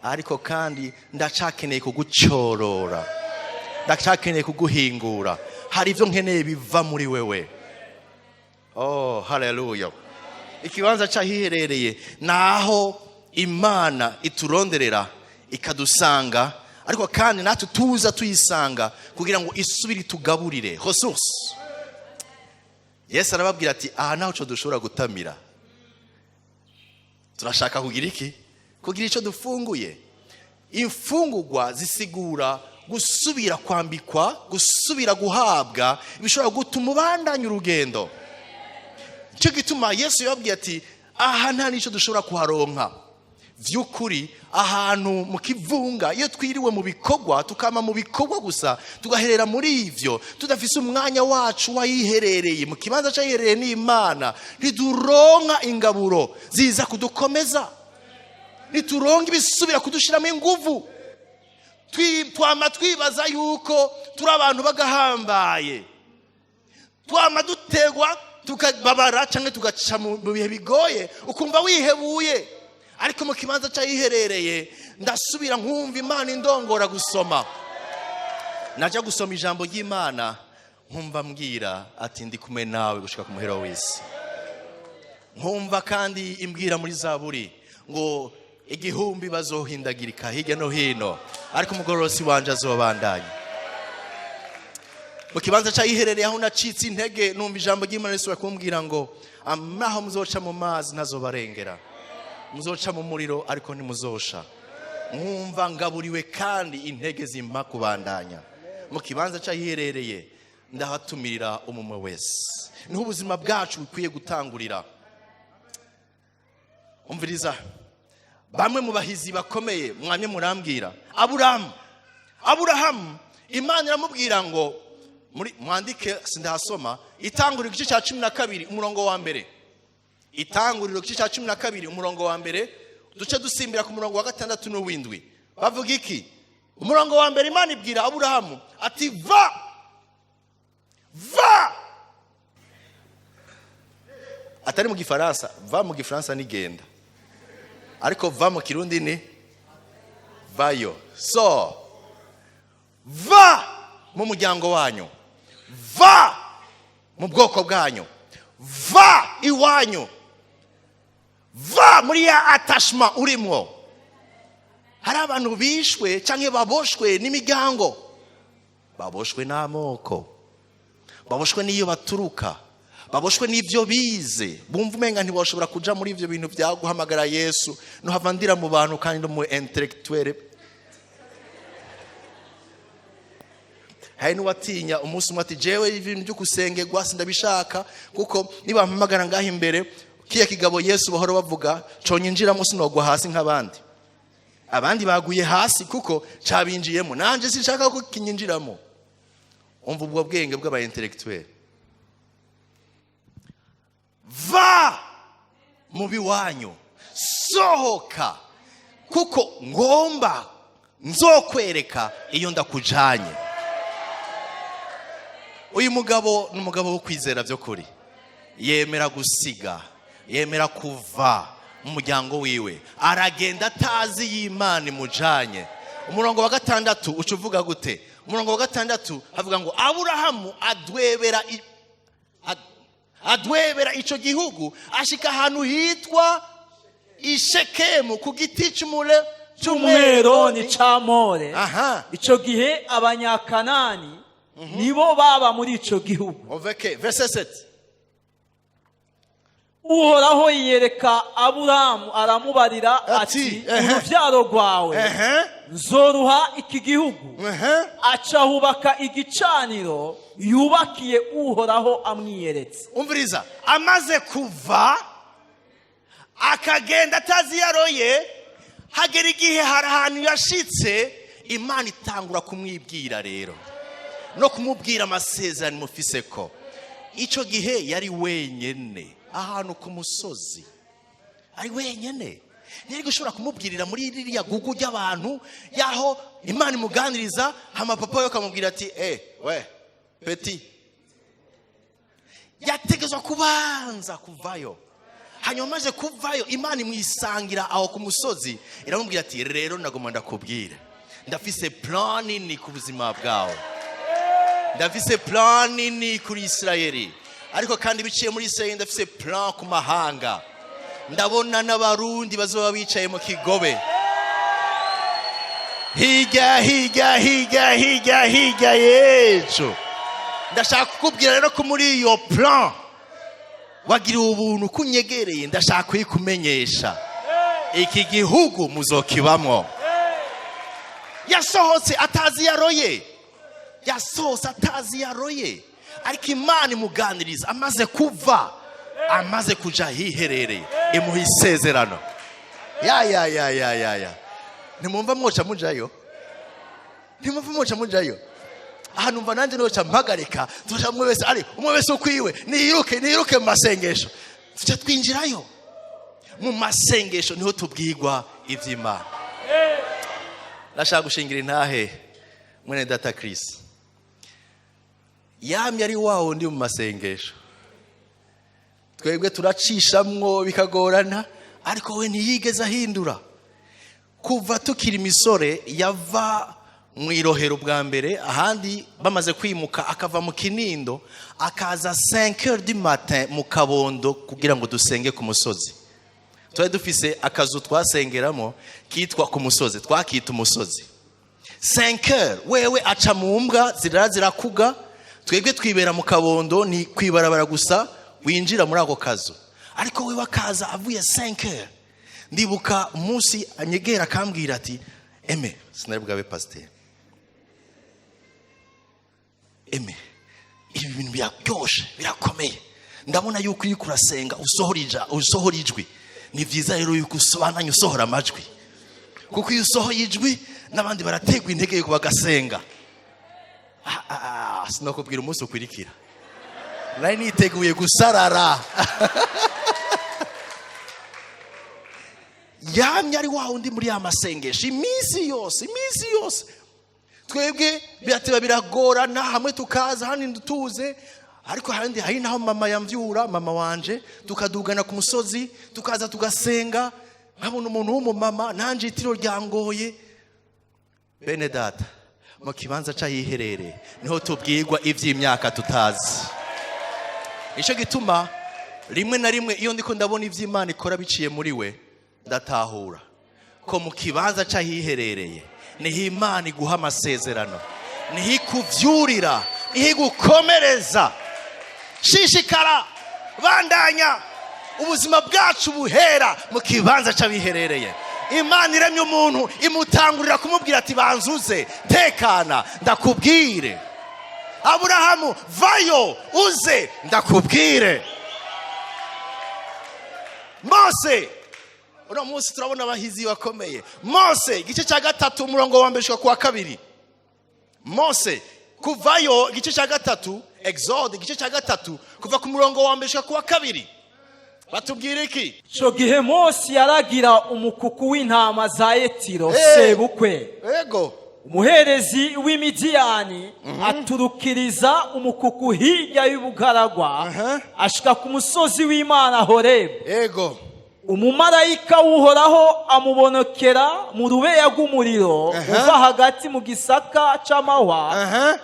ariko kandi ndacakeneye kugucorora, ndacakeneye kuguhingura, hari ivyo nkeneye biva muri wewe. Oh, haleluya. Ikibanza cahiherereye naho Imana ituronderera ikadusanga, ariko kandi natwe tuza tuyisanga kugira ngo isubire itugaburire ressource. Yesu arababwira ati aha naho cyo dushobora gutamira, turashaka kugira iki? Kugira ico dufunguye. Imfungurwa zisigura gusubira kwambikwa, gusubira guhabwa bishobora gutuma ubandanya urugendo. Cyo gituma Yesu yababwiye ati aha nta nico dushobora kuharonka. Vyukuri ahantu mu kivunga iyo twiriwe mu bikorwa, tukama mu bikorwa gusa, tugaherera muri ivyo, tudafise umwanya wacu wayiherereye mu kibanza cyayiherereye n'Imana, ntiduronka ingaburo ziza kudukomeza, ntituronka ibisubira kudushiramo inguvu. Twama twibaza yuko turi abantu bagahambaye, twama dutegwa tukababara canke tugaca mu bihe bigoye, ukumva wihebuye. Ariko mu kibanza cyayiherereye ndasubira nkumva Imana indongora gusoma. Najya gusoma ijambo ry'Imana nkumva mbwira ati ndi kumwe nawe gushika ku muhero w'isi. Nkumva kandi imbwira muri Zaburi ngo igihumbi bazohindagirika hirya no hino, ariko umugororosi wanje azobandanya. Mu kibanza cyayiherereye aho nacitse intege, numva ijambo ry'Imana risubira kumbwira ngo amaho muzoca mu mazi ntazobarengera, muzoca mu muriro ariko ntimuzosha. Nkumva ngaburiwe kandi intege zimpa kubandanya. Mu kibanza cyayiherereye ndahatumirira umumwe wese. Niho ubuzima bwacu bukwiye gutangurira. Umviriza, bamwe mu bahizi bakomeye mwamye murambwira Aburahamu, Imana iramubwira ngo muri mwandike sindahasoma, itanguriro igice cya 12 umurongo wa mbere. Itanguriro igice cya 12 umurongo wa mbere, duce dusimbira ku murongo wa 6 n'uwindwi. Bavuga iki? Umurongo wa mbere Imana ibwira Aburahamu ati va, va. Atari mu Gifaransa, va mu Gifaransa ni genda, ariko va mu Kirundi ni vayo. So va mu muryango wanyu, va mu bwoko bwanyu, va iwanyu, va muri ya attachement urimo. Hari abantu bishwe canke baboshwe n'imiryango, baboshwe n'amoko, baboshwe n'iyo baturuka, baboshwe n'ivyo bize, bumva umenga ntibashobora kuja muri ivyo bintu bya guhamagara Yesu, no hava ndira mu bantu kandi no mu intellectuel. Hari n'uwatinya umunsi umwe ati jewe ibintu byo gusengerwa sindabishaka, kuko nibampamagara ngaho imbere kiya kigabo Yesu bahora bavuga conyinjiramo sinogwa hasi nk'abandi. Abandi baguye hasi kuko cabinjiyemo, nanje sinshaka ko kinyinjiramo. Umva ubwo bwenge bw'aba intellectuel. Va mu biwanyu, sohoka, kuko ngomba nzokwereka iyo ndakujanye. Uyu mugabo ni umugabo wo kwizera by'ukuri, yemera gusiga, yemera kuva Mu muryango wiwe. Aragenda atazi y'Imana imujanye. Umurongo wa 6 uca uvuga gute? Umurongo wa 6 havuga ngo Aburahamu adwebera ico gihugu, ashika ahantu hitwa Ishekemu ku giti cy'umweroni ca More. Ico gihe Abanyakanani nibo baba muri ico gihugu. Oveke verset 7. Uhoraho yiyereka Aburahamu, aramubarira ati: "Urubyaro rwawe nzoruha iki gihugu." Aca hubaka igicaniro yubakiye Uhoraho amwiyeretse. Umviriza, amaze kuva akagenda atazi yaroye, hagera igihe hari ahantu yashitse, Imana itangura kumwibwira rero no kumubwira amasezerano imufise. Ko icyo gihe yari wenyene ahantu ku musozi, ari wenyene, ntiyari gushobora kumubwirira muri ririya gugu ry'abantu yaho Imana imuganiriza. Hama papa we akamubwira ati: "Eh we petit." Yategezwa kubanza kuvayo. Hanyuma amaze kuvayo, Imana imwisangira aho ku musozi, iramubwira ati: "Rero nagomba ndakubwira, ndafise plan nini ku buzima bwawe, ndafise plan nini kuri Isirayeli, ariko kandi biciye muri Isirayeli ndafise plan ku mahanga. Ndabona n'Abarundi bazoba bicaye mu kigobe hirya hirya hirya hirya hirya y'ejo. Ndashaka kukubwira rero ko muri iyo plan wagiriwe ubuntu kunyegereye, ndashaka kuyikumenyesha, iki gihugu muzokibamwo." Yasohotse atazi yaroye, yasohotse atazi yaroye, ariko Imana imuganiriza amaze kuva, amaze kuja ahiherereye, imuha isezerano. Ya ya ya ya ya ya, ntimwumva mwoca mujayo? Ntimwumva mwoca mujayo? Aha numva nanjye noca mpagarika, tuja umwe wese ari umwe wese ukwiwe, niyiruke, niyiruke mu masengesho, tuca twinjirayo. Mu masengesho niho tubwirwa iby'Imana. Ndashaka gushingira intahe mwene data Chris, yamye ari wa wundi mu masengesho. Twebwe turacishamwo bikagorana, ariko we ntiyigeze ahindura. Kuva tukiri imisore, yava mu Irohero bwa mbere, ahandi bamaze kwimuka akava mu Kinindo, akaza 5 heures du matin mu Kabondo kugira ngo dusenge ku musozi. Twari dufise akazu twasengeramo kitwa ku musozi, twakita umusozi. 5 heures wewe aca mu mbwa zirara zirakuga. Twebwe twibera mu Kabondo, ni kwibarabara gusa winjira muri ako kazu, ariko wewe akaza avuye 5 heures. Ndibuka umunsi anyegera akambwira ati: "Eme," sinari bwabe pasiteri, "Eme, ibi bintu biraryoshe, birakomeye. Ndabona yuko iyo urasenga usohora ijwi. Ni byiza rero yuko usobananya usohora amajwi, kuko iyo usohoye ijwi n'abandi barategwa intege yuko bagasenga." Sinakubwira umunsi ukurikira nari niteguye gusarara. Yamye ari wa wundi muri ya masengesho iminsi yose, iminsi yose. Twebwe birateba biragorana, hamwe tukaza handi tuze, ariko handi hari naho mama yamvyura, mama wanje, tukadugana ku musozi, tukaza tugasenga, nkabona umuntu w'umumama nanje itiro ryangoye. Bene data, mu kibanza c'ahiherereye niho tubwirwa ivy'imyaka tutazi. Nico gituma rimwe na rimwe iyo ndiko ndabona ivy'Imana ikora biciye muri we, ndatahura ko mu kibanza c'ahiherereye niho Imana iguha amasezerano, niho ikuvyurira, niho igukomereza. Shishikara, bandanya. Ubuzima bwacu buhera mu kibanza c'abiherereye. Imana iremye umuntu, imutangurira kumubwira ati: "Banzuze, tekana, ndakubwire. Aburahamu, vayo uze ndakubwire." Mose, uno munsi turabona abahizi bakomeye. Mose igice cya 3, umurongo wa 1 gushika ku wa 2. Mose kuvayo igice cya 3, Exode igice cya 3, kuva ku murongo wa 1 gushika ku wa 2, batubwira iki? Ico gihe Mose yaragira umukuku w'intama za Yetiro, sebukwe, umuherezi w'Imidiyani, aturukiriza umukuku hirya y'ubugaragwa, ashika ku musozi w'Imana Horebu. Umumarayika w'Uhoraho amubonekera mu rubeya rw'umuriro uva hagati mu gisaka c'amahwa.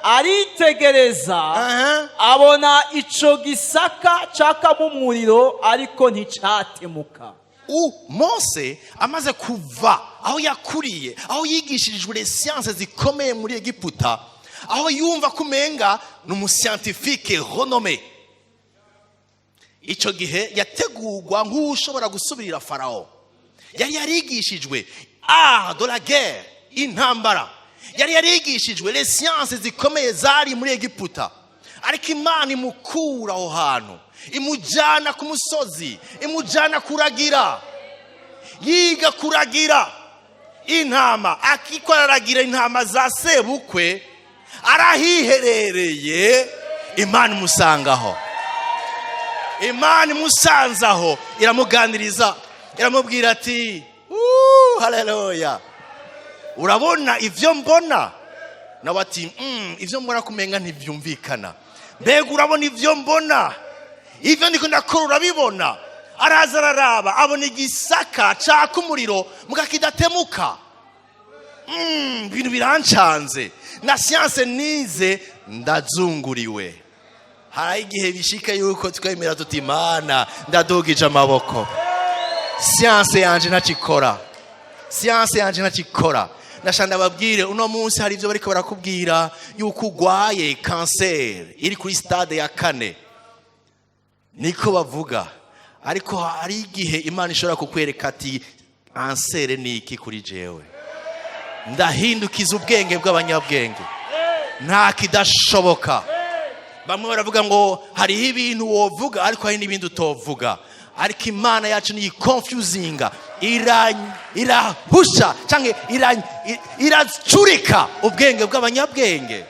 Aritegereza, abona ico gisaka cakamo umuriro, ariko nticatemuka. Mose amaze kuva aho yakuriye, aho yigishirijwe les sciences zikomeye muri Egiputa, aho yumva ko umenga ni umu scientifique renommé, icyo gihe yategurwa nk'ushobora gusubirira Farawo. Yari yarigishijwe art de la guerre, intambara, yari yarigishijwe les sciences zikomeye zari muri Egiputa. Ariko Imana imukura aho hantu, imujyana ku musozi, imujyana kuragira, yiga kuragira intama. Akiko araragira intama za sebukwe, arahiherereye, Imana imusangaho. Imana imusanzaho, iramuganiriza, iramubwira ati: "Haleluya, urabona ibyo mbona?" Nawe ati: Ibyo mbona kumenga ntibyumvikana. Mbega urabona ibyo mbona? Ibyo ndiko ndakora urabibona?" Araza araraba, abona igisaka caka umuriro muga kidatemuka. Ibintu birancanze na science nize, ndazunguriwe. Hari igihe bishika yuko twemera tuti: "Imana, ndadugije amaboko, science yanje ntacikora, science yanje ntacikora." Ndashaka ndababwire, uno munsi hari ibyo bariko barakubwira yuko ugwaye kanseri iri kuri stade ya 4, niko bavuga. Ariko hari igihe Imana ishobora kukwereka ati: "Kanseri ni iki kuri jewe? Ndahindukiza ubwenge bw'abanyabwenge, nta kidashoboka." Bamwe baravuga ngo hariho ibintu wovuga, ariko hari n'ibindi utovuga. Ariko Imana yacu niyi confusinga, irahusha cyangwa iracurika ubwenge bw'abanyabwenge.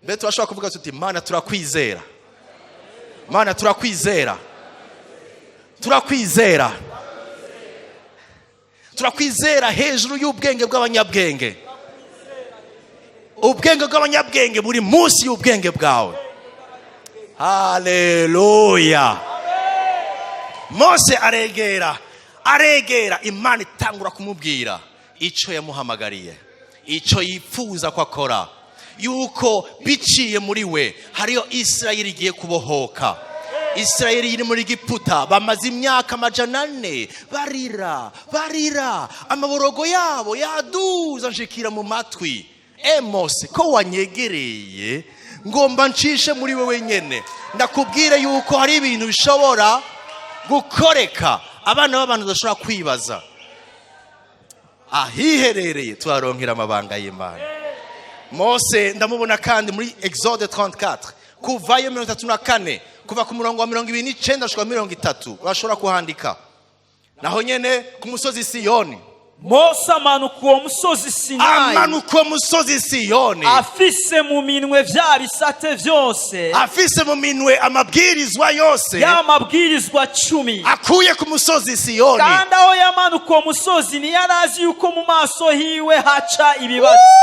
Mbere turashobora kuvuga tuti: "Mana, turakwizera, Mana, turakwizera, turakwizera, turakwizera hejuru y'ubwenge bw'abanyabwenge. Ubwenge bw'abanyabwenge buri munsi y'ubwenge bwawe." Haleluya! Mose aregera, aregera Imana, itangura kumubwira icyo yamuhamagariye, icyo yifuza ko akora, yuko biciye muri we hariyo Isirayeli igiye kubohoka. Isirayeli iri muri Giputa, bamaze imyaka 400 barira, barira, amaborogo yabo yaduza nshikira mu matwi. Mose, ko wanyegereye, ngomba ncishe muri we wenyene ndakubwire yuko hari ibintu bishobora gukoreka abana b'abantu badashobora kwibaza. Ahiherereye tuharonkera amabanga y'Imana. Mose ndamubona kandi muri Exode 34, kuvayo 34, kuva ku murongo wa 29 gushika 30. Urashobora kuhandika naho nyene ku musozi Siyoni. Mose amanuka uwo musozi Sinayi, Amanuka uwo musozi Siyoni, afise mu minwe vya bisate vyose, afise mu minwe amabwirizwa yose, ya mabwirizwa 10, akuye ku musozi Siyoni. Kandi aho yamanuka uwo musozi, ntiyari azi yuko mu maso hiwe haca ibibatsi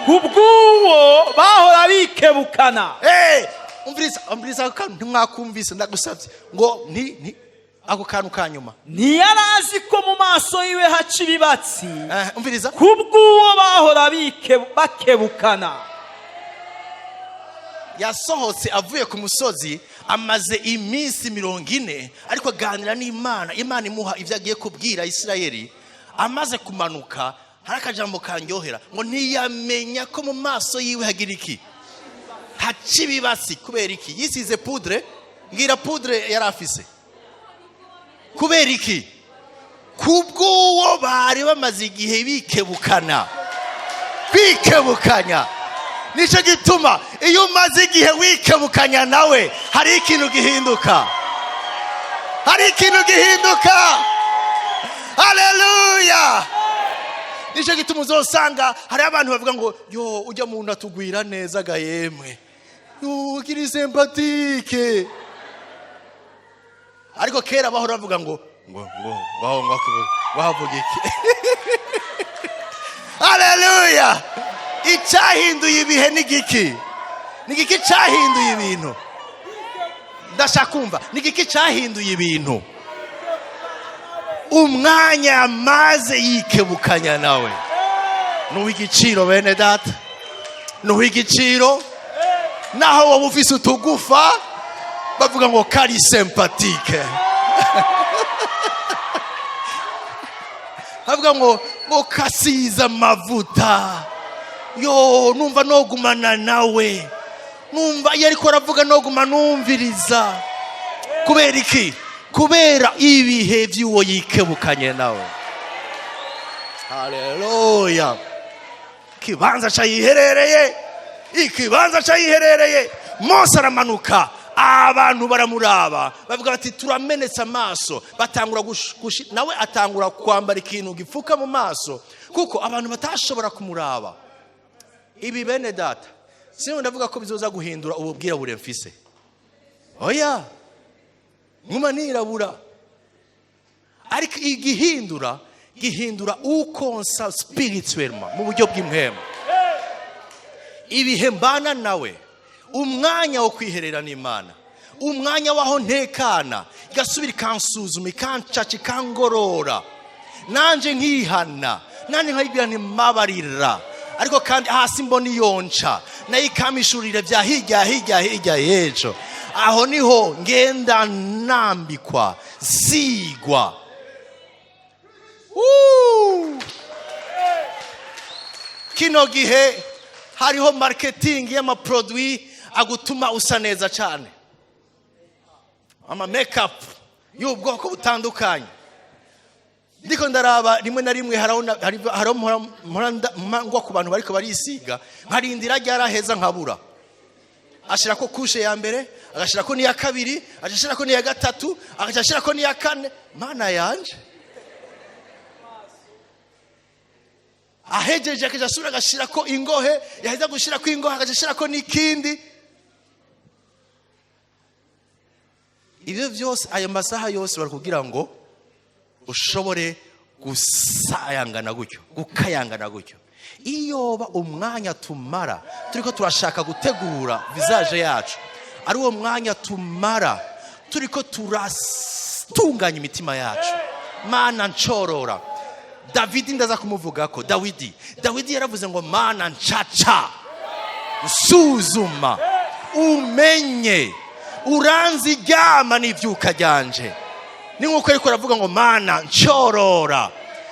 kubw'uwo bahora bikebukana. Hey, umviriza, umviriza ako kantu. Ntimwakumvise? Ndagusabye ngo nti ako kantu ka nyuma. Ntiyari azi ko mu maso yiwe haca ibibatsi Umviriza. kubw'uwo bahora bakebukana. Yasohotse avuye ku musozi, amaze iminsi 40 ariko aganira n'Imana, Imana imuha ibyo agiye kubwira Isirayeli. Amaze kumanuka, hari akajambo kanyohera ngo ntiyamenya ko mu maso yiwe hagira iki? Haca ibibatsi. Kubera iki? Yisize poudre? Mbwira, poudre yari afise? Kubera iki? Kubw'uwo bari bamaze igihe bikebukana, bikebukanya. Nicyo gituma iyo umaze igihe wikebukanya nawe, hari ikintu gihinduka, hari ikintu gihinduka. Haleluya! Nicyo gituma uzosanga hari abantu bavuga ngo: "Yo, ujya muntu atugwira neza ga, yemwe, yo kiri sympathique." Ariko kera bahora bavuga ngo ngo havuga iki? Haleluya! Icyahinduye ibihe ni giki? Ni giki cyahinduye ibintu? Ndashaka kumva, ni giki cyahinduye ibintu? Umwanya maze yikebukanya nawe nuw'igiciro, bene data, nuw'igiciro. Naho wowe ufise utugufa, bavuga ngo kari sympathique, bavuga ngo kasize amavuta, yo numva nogumana nawe, numva iyo ariko aravuga noguma numviriza. Kubera iki? Kubera ibihe by'uwo yikebukanye nawe. Haleluya! Ikibanza cyayiherereye, ikibanza cyayiherereye. Mose aramanuka, abantu baramuraba, bavuga bati turamenetse amaso. Batangura nawe atangura kwambara ikintu gipfuka mu maso, kuko abantu batashobora kumuraba. Ibi, bene data, sinzi, ndavuga ko bizoza guhindura ubu bwirabure mfise. Oya, nkuma nirabura, ariko igihindura gihindura uko nsa spirituellement, mu buryo bw'impwemu. Ibihe mbana nawe, umwanya wo kwiherera n'Imana, umwanya w'aho ntekana, igasubira ikansuzuma, ikancaca, ikangorora, nanjye nkihana, nanjye nkayibwira ntimabarira. Ariko kandi hasi mbona iyonca nayo ikamishurira bya hirya hirya hirya y'ejo. Aho niho ngenda nambikwa, zigwa. Woo! Kino gihe hariho marketing y'ama produits agutuma usa neza cyane, ama makeup y'ubwoko butandukanye. Ndiko ndaraba rimwe na rimwe hariho mpora ngwa ku bantu bariko barisiga, nkarindira ryaraheza nkabura. Ashirako couche ya mbere, agashirako n'iya kabiri, agashirako n'iya gatatu, agashirako n'iya kane. Mana yanje! Ahejeje akaja asubira agashirako ingohe, yaheza gushirako ingohe akaja ashirako n'ikindi. Ibyo byose, ayo masaha yose, bari kugira ngo ushobore gusayangana gutyo, gukayangana gutyo. Iyoba umwanya tumara turiko turashaka gutegura visage yacu ari uwo mwanya tumara turiko turatunganya imitima yacu. Mana ncorora. Davidi, ndaza kumuvugako. Dawidi yaravuze ngo Mana ncaca, nsuzuma, umenye, uranzi iryama n'ivyuka ryanje. Ni nkuko ariko aravuga ngo Mana ncorora,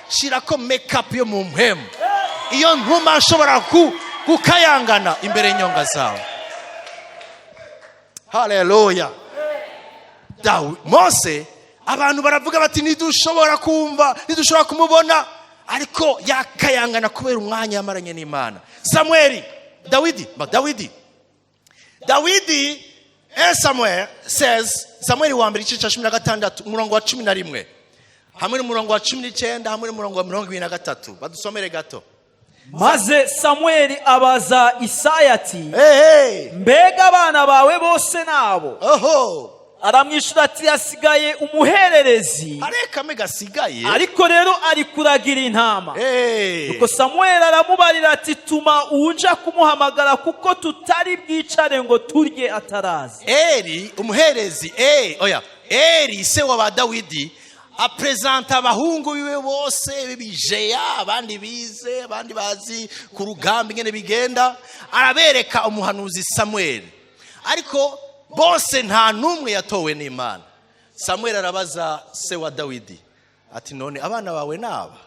shirako makeup yo mu mpemu, iyo ntuma nshobora gukayangana imbere y'inyonga zawe. Haleluya! Mose, abantu baravuga bati ntidushobora kumva, ntidushobora kumubona, ariko yakayangana kubera umwanya yamaranye n'Imana. Samueli, Dawidi, ba Dawidi, Dawidi, Samuel says, Samueli wa mbere igice cya 16, umurongo wa 11 hamwe n'umurongo wa 19 hamwe n'umurongo wa 23. Badusomere gato. Maze Samweli abaza Isaya ati: Hey, hey. "Mbega abana bawe bose nabo?" Oho. Aramwishyura ati: "Hasigaye umuhererezi." Hari kamwe gasigaye. "Ariko rero ari kuragira intama." Hey. Nuko Samweli aramubarira ati: "Tuma uwuja kumuhamagara, kuko tutari bwicare ngo turye ataraza." Eri umuherezi, oya, Eri se wa ba Dawidi apresenta abahungu biwe bose b'ibijeya, abandi bize, abandi bazi ku rugamba ingene bigenda. Arabereka umuhanuzi Samuel, ariko bose nta n'umwe yatowe n'Imana. Samuel arabaza se wa Dawidi ati: "None abana bawe naba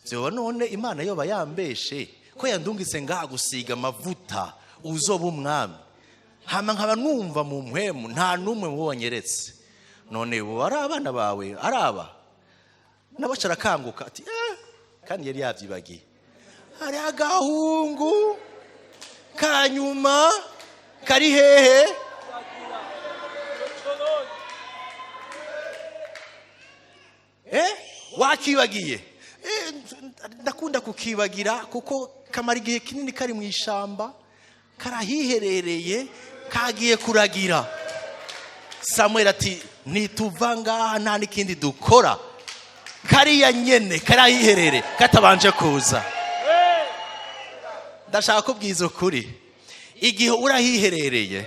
vyoba? None Imana yoba yambeshe ko yandungitse ngaha gusiga amavuta uzoba umwami, hama nkaba numva mu mpwemu nta n'umwe mu bo wanyeretse? None ubu ari abana bawe araba?" Nawe arakanguka ati: "Kandi yari yabyibagiye, hari agahungu kanyuma kari hehe?" Wakibagiye? Ndakunda kukibagira kuko kamara igihe kinini kari mu ishamba, karahiherereye, kagiye kuragira. Samuel ati: "Ntituva ngaha, nta n'ikindi dukora, kariya nyene karahiherere katabanje kuza." Ndashaka kubwiza ukuri, igihe urahiherereye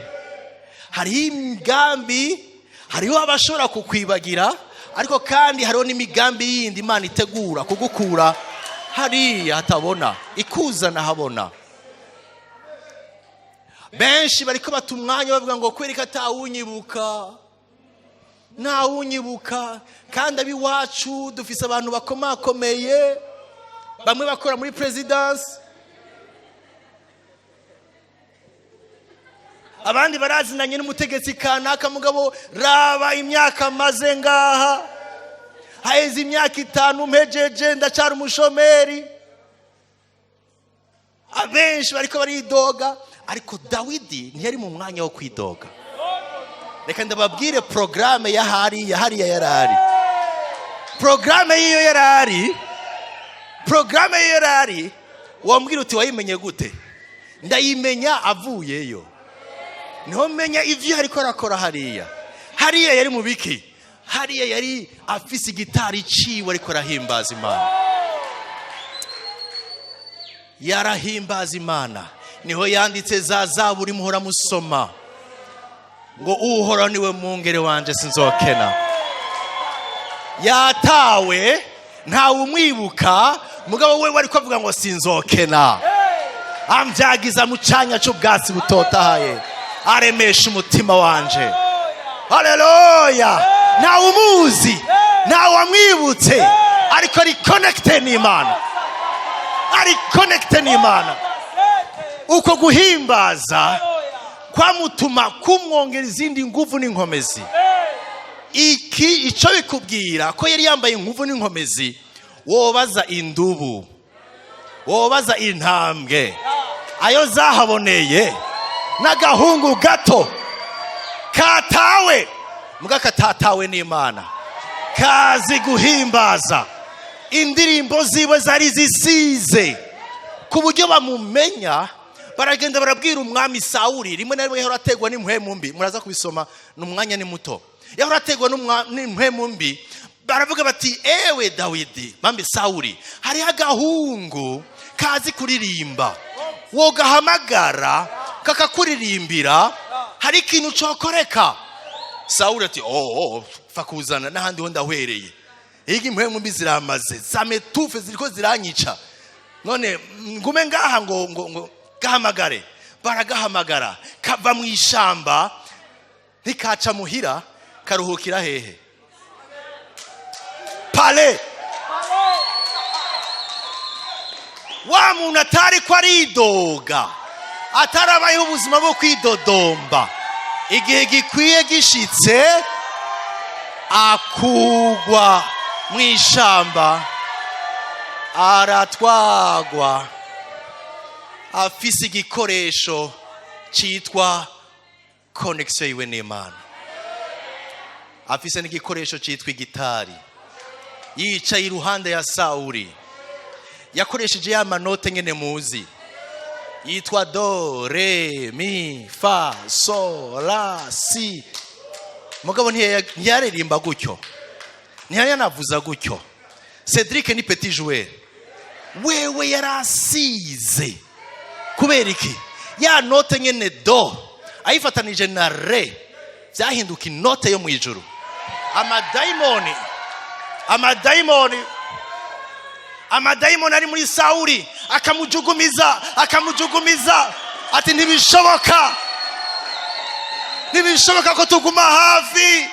hariho imigambi, hariho abashobora kukwibagira, Ariko kandi hariho n'imigambi yindi Imana itegura kugukura hariya hatabona ikuzana habona. Benshi bariko bata umwanya bavuga ngo kwereka atawunyibuka, ntawunyibuka, kandi abiwacu dufise abantu bakomakomeye, bamwe bakora muri presidence, abandi barazinanye n'umutegetsi kanaka. Mugabo raba imyaka maze ngaha, haheze imyaka 5 mpejeje ndacara umushomeri. Abenshi bariko baridoga, ariko Dawidi ntiyari mu mwanya wo kwidoga. Reka ndababwire programme ya hariya, hariya yarari programme y'iyo yarari, programme y'iyo yarari. Wambwira uti wayimenye gute? Ndayimenya avuyeyo, niho menya ivyo ariko arakora hariya. Hariya yari mu biki? Hariya yari afise igitari ciwe ariko arahimbaza Imana. Yarahimbaza Imana. Niho yanditse za zaburi muhora musoma ngo Uhoraho niwe mwungere wanje sinzokena. Yatawe ntawe umwibuka, mugabo we ariko avuga ngo sinzokena. Ambyagiza mu canya c'ubwatsi butotahaye, aremesha umutima wanje. Haleluya! Ntawe umuzi, ntawe wamwibutse, ariko ari connected n'Imana, ari connected n'Imana. Uko guhimbaza kwamutuma kumwongera izindi nguvu n'inkomezi. Iki ico bikubwira ko yari yambaye inguvu n'inkomezi, wobaza indubu, wobaza intambwe ayo zahaboneye, n'agahungu gato katawe muga katatawe n'Imana, kazi guhimbaza. Indirimbo ziwe zari zisize ku buryo bamumenya, baragenda barabwira umwami Sawuli. Rimwe na rimwe yahora ategwa n'impwemu mbi, muraza kubisoma n'umwanya ni muto. Yahora ategwa n'impwemu mbi, baravuga bati ewe Dawidi, bambi Sawuli, hariho agahungu kazi kuririmba, wogahamagara kakakuririmbira, hari ikintu cokoreka. Sawuli ati oh, fa kuzana n'ahandi ho ndahwereye, iyi impwemu mbi ziramaze zametufe ziriko ziranyica, none ngume ngaha ngo ngo ngo gahamagare. Baragahamagara, kava mu ishamba ntikaca muhira, karuhukira hehe? Pale. Wa muntu atari ko aridoga, atarabayeho ubuzima bwo kwidodomba, igihe gikwiye gishitse akugwa mu ishamba, aratwagwa afise igikoresho citwa connection yiwe n'Imana, afise n'igikoresho citwa igitari. Yicaye iruhande ya Sawuli, yakoresheje ya manote nyene muzi yitwa do re mi fa sol la si. Mugabo ntiyaririmba gutyo, ntiyanavuza gutyo. Cedric ni petit joueur, wewe yarasize. Kubera iki? Ya note nyene do ayifatanije na re byahinduka inote yo mu ijuru. Amadayimoni, amadayimoni, amadayimoni ari muri Sawuli akamujugumiza, akamujugumiza ati ntibishoboka, ntibishoboka ko tuguma hafi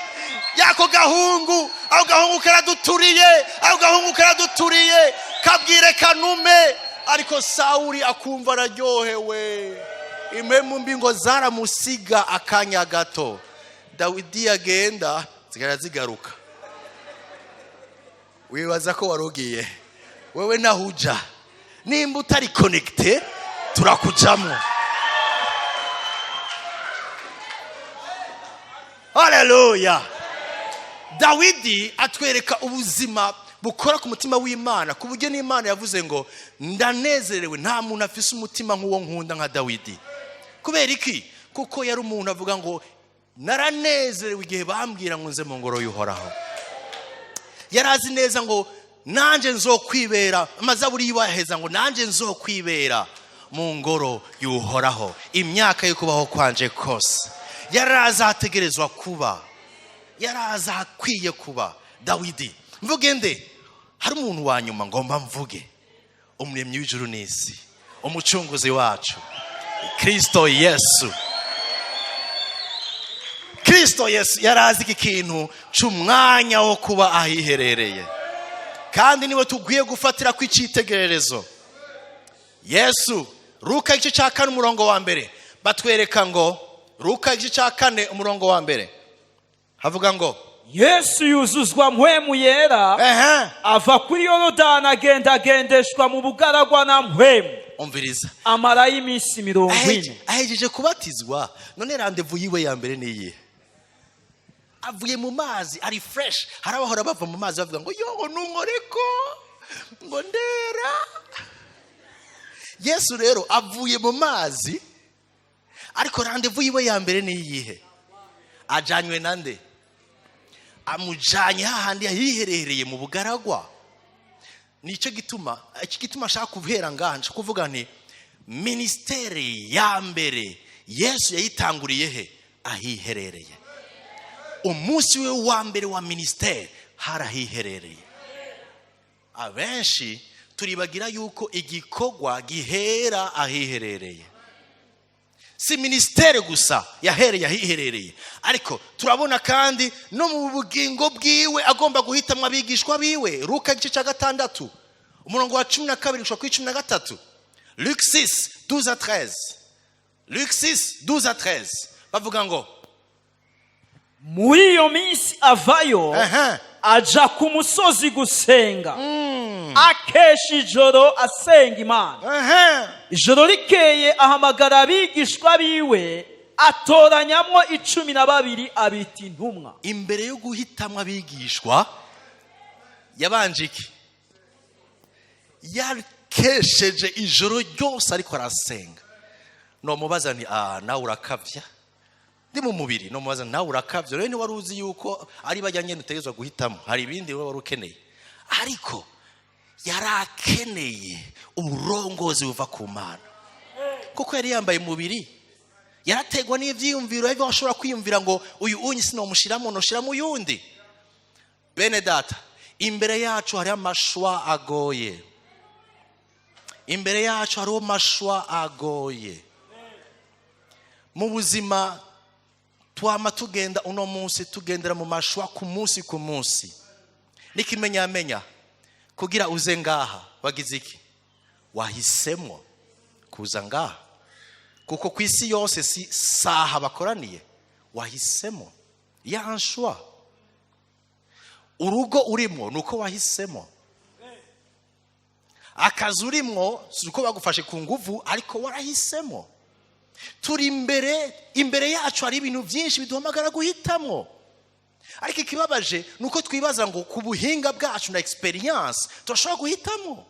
yako gahungu, ako gahungu karaduturiye, ako gahungu karaduturiye, kabwire kanume. Ariko Sawuli akumva araryohewe, impemu mbi ngo zaramusiga akanya gato. Dawidi yagenda zigara zigaruka. Wibaza ko warugiye wewe nahuja, nimba utari connecté turakujamo. Haleluya! Dawidi atwereka ubuzima bukora ku mutima w'Imana, ku buryo n'Imana yavuze ngo ndanezerewe, nta muntu afise umutima nk'uwo nkunda nka Dawidi. Kubera iki? Kuko yari umuntu avuga ngo naranezerewe igihe bambwira ngo nze mu ngoro y'Uhoraho. Yarazi neza ngo nanje nzokwibera, amazaburi yibaheza ngo nanje nzokwibera mu ngoro y'Uhoraho imyaka yo kubaho kwanje kose. Yarazi ahategerezwa kuba, yarazi ahakwiye kuba. Dawidi. Mvuge nde? Hari umuntu wa nyuma ngomba mvuge, umuremyi w'ijuru n'isi, umucunguzi wacu, Kristo Yesu. Kristo Yesu yarazi iki kintu c'umwanya wo kuba ahiherereye, kandi niwe tugwiye gufatira ku icyitegererezo. Yesu, Luka igice cya 4 umurongo wa 1, batwereka ngo, Luka igice cya 4 umurongo wa 1 havuga ngo Yesu yuzuzwa mpwemu yera, ava kuri Yorodani agenda agendeshwa mu bugaragwa na mpwemu. Umviriza. Amarayo iminsi 40. Ahejeje kubatizwa, none rendez-vous yiwe ya mbere niyihe? Avuye mu mazi ari fresh. Hari abahora bava mu mazi bavuga ngo yo nunkoreko ngo ndera. Yesu rero avuye mu mazi, ariko rendez-vous yiwe ya mbere niyihe? Ajanywe nande? Amujanye hahandi yiherereye mu bugaragwa. Nicyo gituma, iki gituma ashaka guhera ngaha, nshaka kuvuga nti ministeri ya mbere Yesu yayitanguriye he? Ahiherereye. Umunsi we wa mbere wa ministeri harahiherereye. Abenshi turibagira yuko igikorwa gihera ahiherereye. Si ministeri gusa yahereye ahiherereye, ariko turabona kandi no mu bugingo bwiwe agomba guhitamwa abigishwa biwe. Luka igice cya 6 umurongo wa 12 gushika kuri 13. Luc 6 12 à 13. Luc 6 12 à 13 bavuga ngo muri iyo minsi avayo aja ku musozi gusenga, akesha ijoro asenga Imana. Ijoro rikeye ahamagara abigishwa biwe, atoranyamwo 12 abita intumwa. Imbere yo guhitamwa abigishwa yabanje iki? Yakesheje ijoro ryose ariko arasenga. Nomubaza nti nawe urakavya, ndi mu mubiri. Nomubaza nawe urakavya, rero ntiwari uzi yuko ari bajya nyene utegerezwa guhitamo, hari ibindi wari ukeneye. Ariko yarakeneye uburongozi buva ku Mana, kuko yari yambaye umubiri, yarategwa n'ivyiyumviro, yari ashobora kwiyumvira ngo uyu unyi sinomushiramo, noshiramo uyundi. Bene data, imbere yacu hari ama choix agoye. Imbere yacu hariho ama choix agoye mu buzima. Twama tugenda uno munsi tugendera mu ma choix ku munsi ku munsi. N'ikimenyamenya kugira uze ngaha wagize iki? Wahisemo kuza ngaha, kuko ku isi yose si saha bakoraniye, wahisemo ya choix. Urugo urimo nuko wahisemo, akazi urimo si uko bagufashe ku nguvu, ariko warahisemo. Turi imbere yacu hari ibintu byinshi biduhamagara guhitamo, ariko ikibabaje ni uko twibaza ngo ku buhinga bwacu na experience turashobora guhitamo.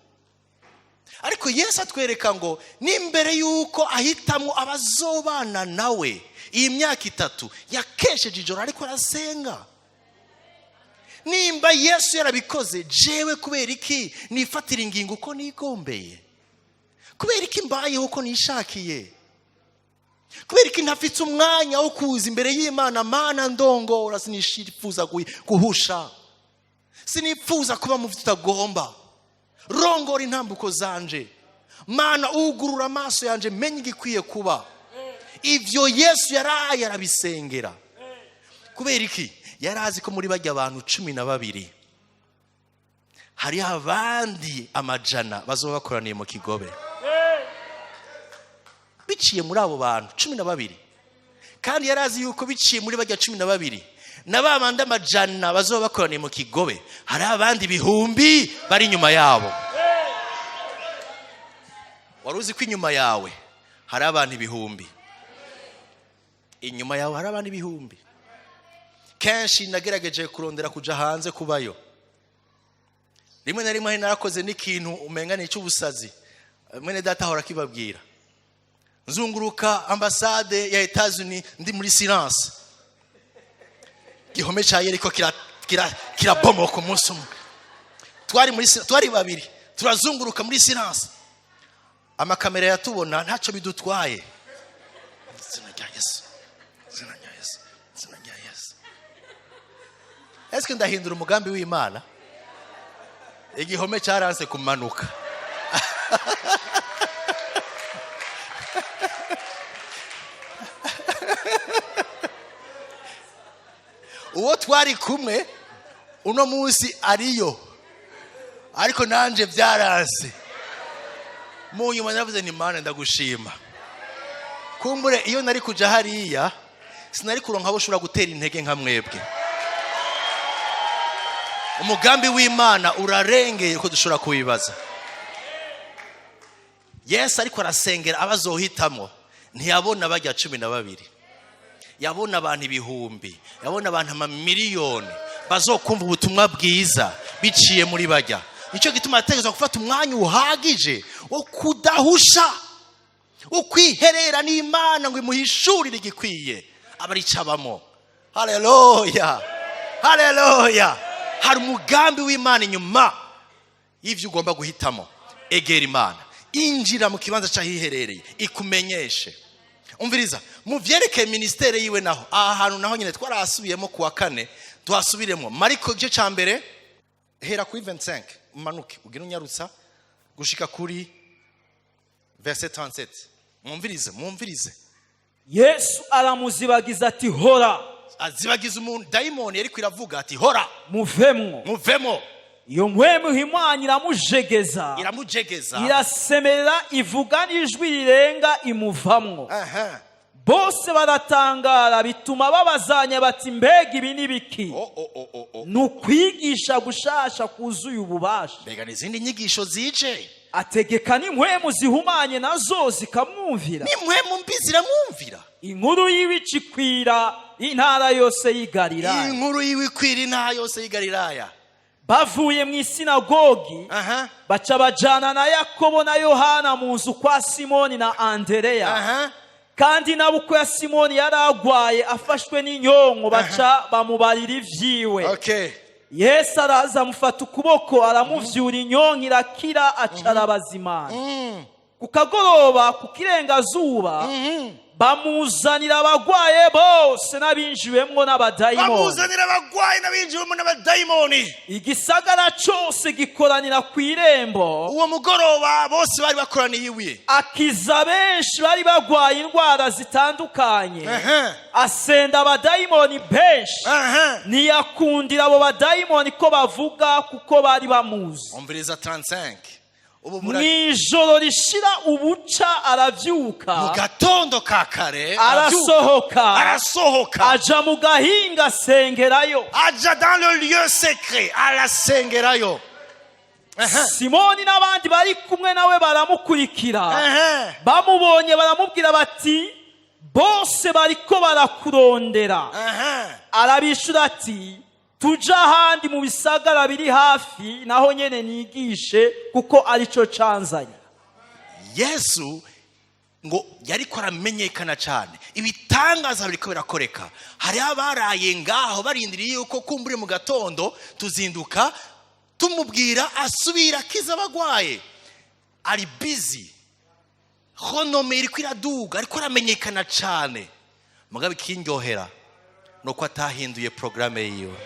Ariko Yesu atwereka ngo n'imbere y'uko ahitamo abazobana nawe iyi myaka 3 yakesheje ijoro ariko arasenga. Nimba Yesu yarabikoze, jewe kubera iki nifatira ingingo uko nigombeye? Kubera iki mbayeho uko nishakiye? Kubera iki ntafite umwanya wo kuza imbere y'Imana? Mana ndongora, sinishifuza guhusha, sinifuza kuba mu byo utagomba, rongora intambuko zanje. Mana ugurura amaso yanje menye igikwiye kuba. Ivyo Yesu yaraye arabisengera. Kubera iki? Yarazi ko muri bajya abantu 12 hari abandi amajana bazoba bakoraniye mu kigobe. Biciye muri abo bantu 12, kandi yarazi yuko biciye muri bajya 12 na ba bandi amajana bazoba bakoraniye mu kigobe, hari abandi bihumbi bari inyuma yabo. Wari uzi ko inyuma yawe hari abantu ibihumbi? Inyuma yawe hari abantu ibihumbi. Kenshi nagerageje kurondera kuja hanze kubayo, rimwe na rimwe narakoze n'ikintu umenga ni icy'ubusazi, mwene data ahora akibabwira. Nzunguruka ambasade ya Etats-Unis ndi muri silence, gihome ca Yeriko kirabomoka umunsi umwe. Twari babiri turazunguruka muri silence, amakamera yatubona ntacyo bidutwaye. Izina rya Yesu, izina rya Yesu, izina rya Yesu. Ese ndahindura umugambi w'Imana? Igihome cyaranse kumanuka. Uwo twari kumwe uno munsi ariyo, ariko nanje byaranse. Mu nyuma naravuze ni Mana ndagushima. Kumbure iyo nari kuja hariya sinari kuronka abo ushobora gutera intege nka mwebwe. Umugambi w'Imana urarengeye uko dushobora kubibaza. Yesu ariko arasengera abazohitamo, ntiyabona bajya 12, yabona abantu ibihumbi, yabona abantu amamiliyoni bazokumva ubutumwa bwiza biciye muri bajya. Nicyo gituma ategerezwa gufata umwanya uhagije wo kudahusha, wo kwiherera n'Imana ngo imuhishurire igikwiye abaricabamo. Haleluya, haleluya. Hari umugambi w'Imana inyuma y'ivyo ugomba guhitamo. Egera Imana, injira mu kibanza cy'ahiherereye ikumenyeshe. Umviriza, mu vyerekeye ministere yiwe naho aha hantu naho nyine twarasubiyemo kuwa kane, twasubiremo Mariko igice ca mbere, hera kuri 25 umanuke ugire unyarutsa gushika kuri verset 37. Mwumvirize, mwumvirize. Yesu aramuzibagiza ati hora. Azibagiza umuntu dayimoni yariko iravuga ati hora, muvemwo, muvemo. Iyo mpwemu ihumanya iramujegeza, iramujegeza, irasemerera ivuga n'ijwi rirenga imuvamwo. Bose baratangara bituma babazanya bati mbega ibi ni biki? Ni ukwigisha gushasha kuzuye ububasha. Mbega n'izindi nyigisho zije. Ategeka n'impwemu zihumanye nazo zikamwumvira. N'impwemu mbi ziramwumvira. Inkuru yiwe ikwira intara yose y'i Galilaya. Inkuru yiwe ikwira intara yose y'i Galilaya. Bavuye mu isinagogi baca bajana na Yakobo na Yohana mu nzu kwa Simoni na Andereya. Kandi nabo ya Simoni yaragwaye afashwe n'inyonko, baca bamubarira ivyiwe. Yesu araza amufata ukuboko aramuvyura, inyonko irakira, aca arabazimana. Ku kagoroba ku kirengazuba bamuzanira abagwaye bose n'abinjiwemwo n'abadayimoni. Bamuzanira abagwaye n'abinjiwemwo n'abadayimoni. Igisagara cose gikoranira ku irembo. Uwo mugoroba bose bari bakoraniye iwe. Akiza benshi bari bagwaye indwara zitandukanye, asenda abadayimoni benshi. Ntiyakundira abo badayimoni ko bavuga kuko bari bamuzi. Umviriza 35. Mw'ijoro rishira ubuca aravyuka, mu gatondo ka kare arasohoka, arasohoka aja mu gahinga asengerayo, aja dans le lieu secret arasengerayo. Simoni n'abandi bari kumwe nawe baramukurikira. Bamubonye baramubwira bati bose bariko barakurondera. Arabishura ati tuja ahandi mu bisagara biri hafi naho nyene nigishe kuko arico canzanye. Yesu ngo yariko aramenyekana cyane, ibitangaza biriko birakoreka. Hari abaraye ngaho barindiriye yuko kumbure mu gatondo tuzinduka tumubwira asubira akiza abagwaye. Ari busy, renommée iriko iraduga, ariko aramenyekana cyane. Mugabe ikindyohera nuko atahinduye programme yiwe.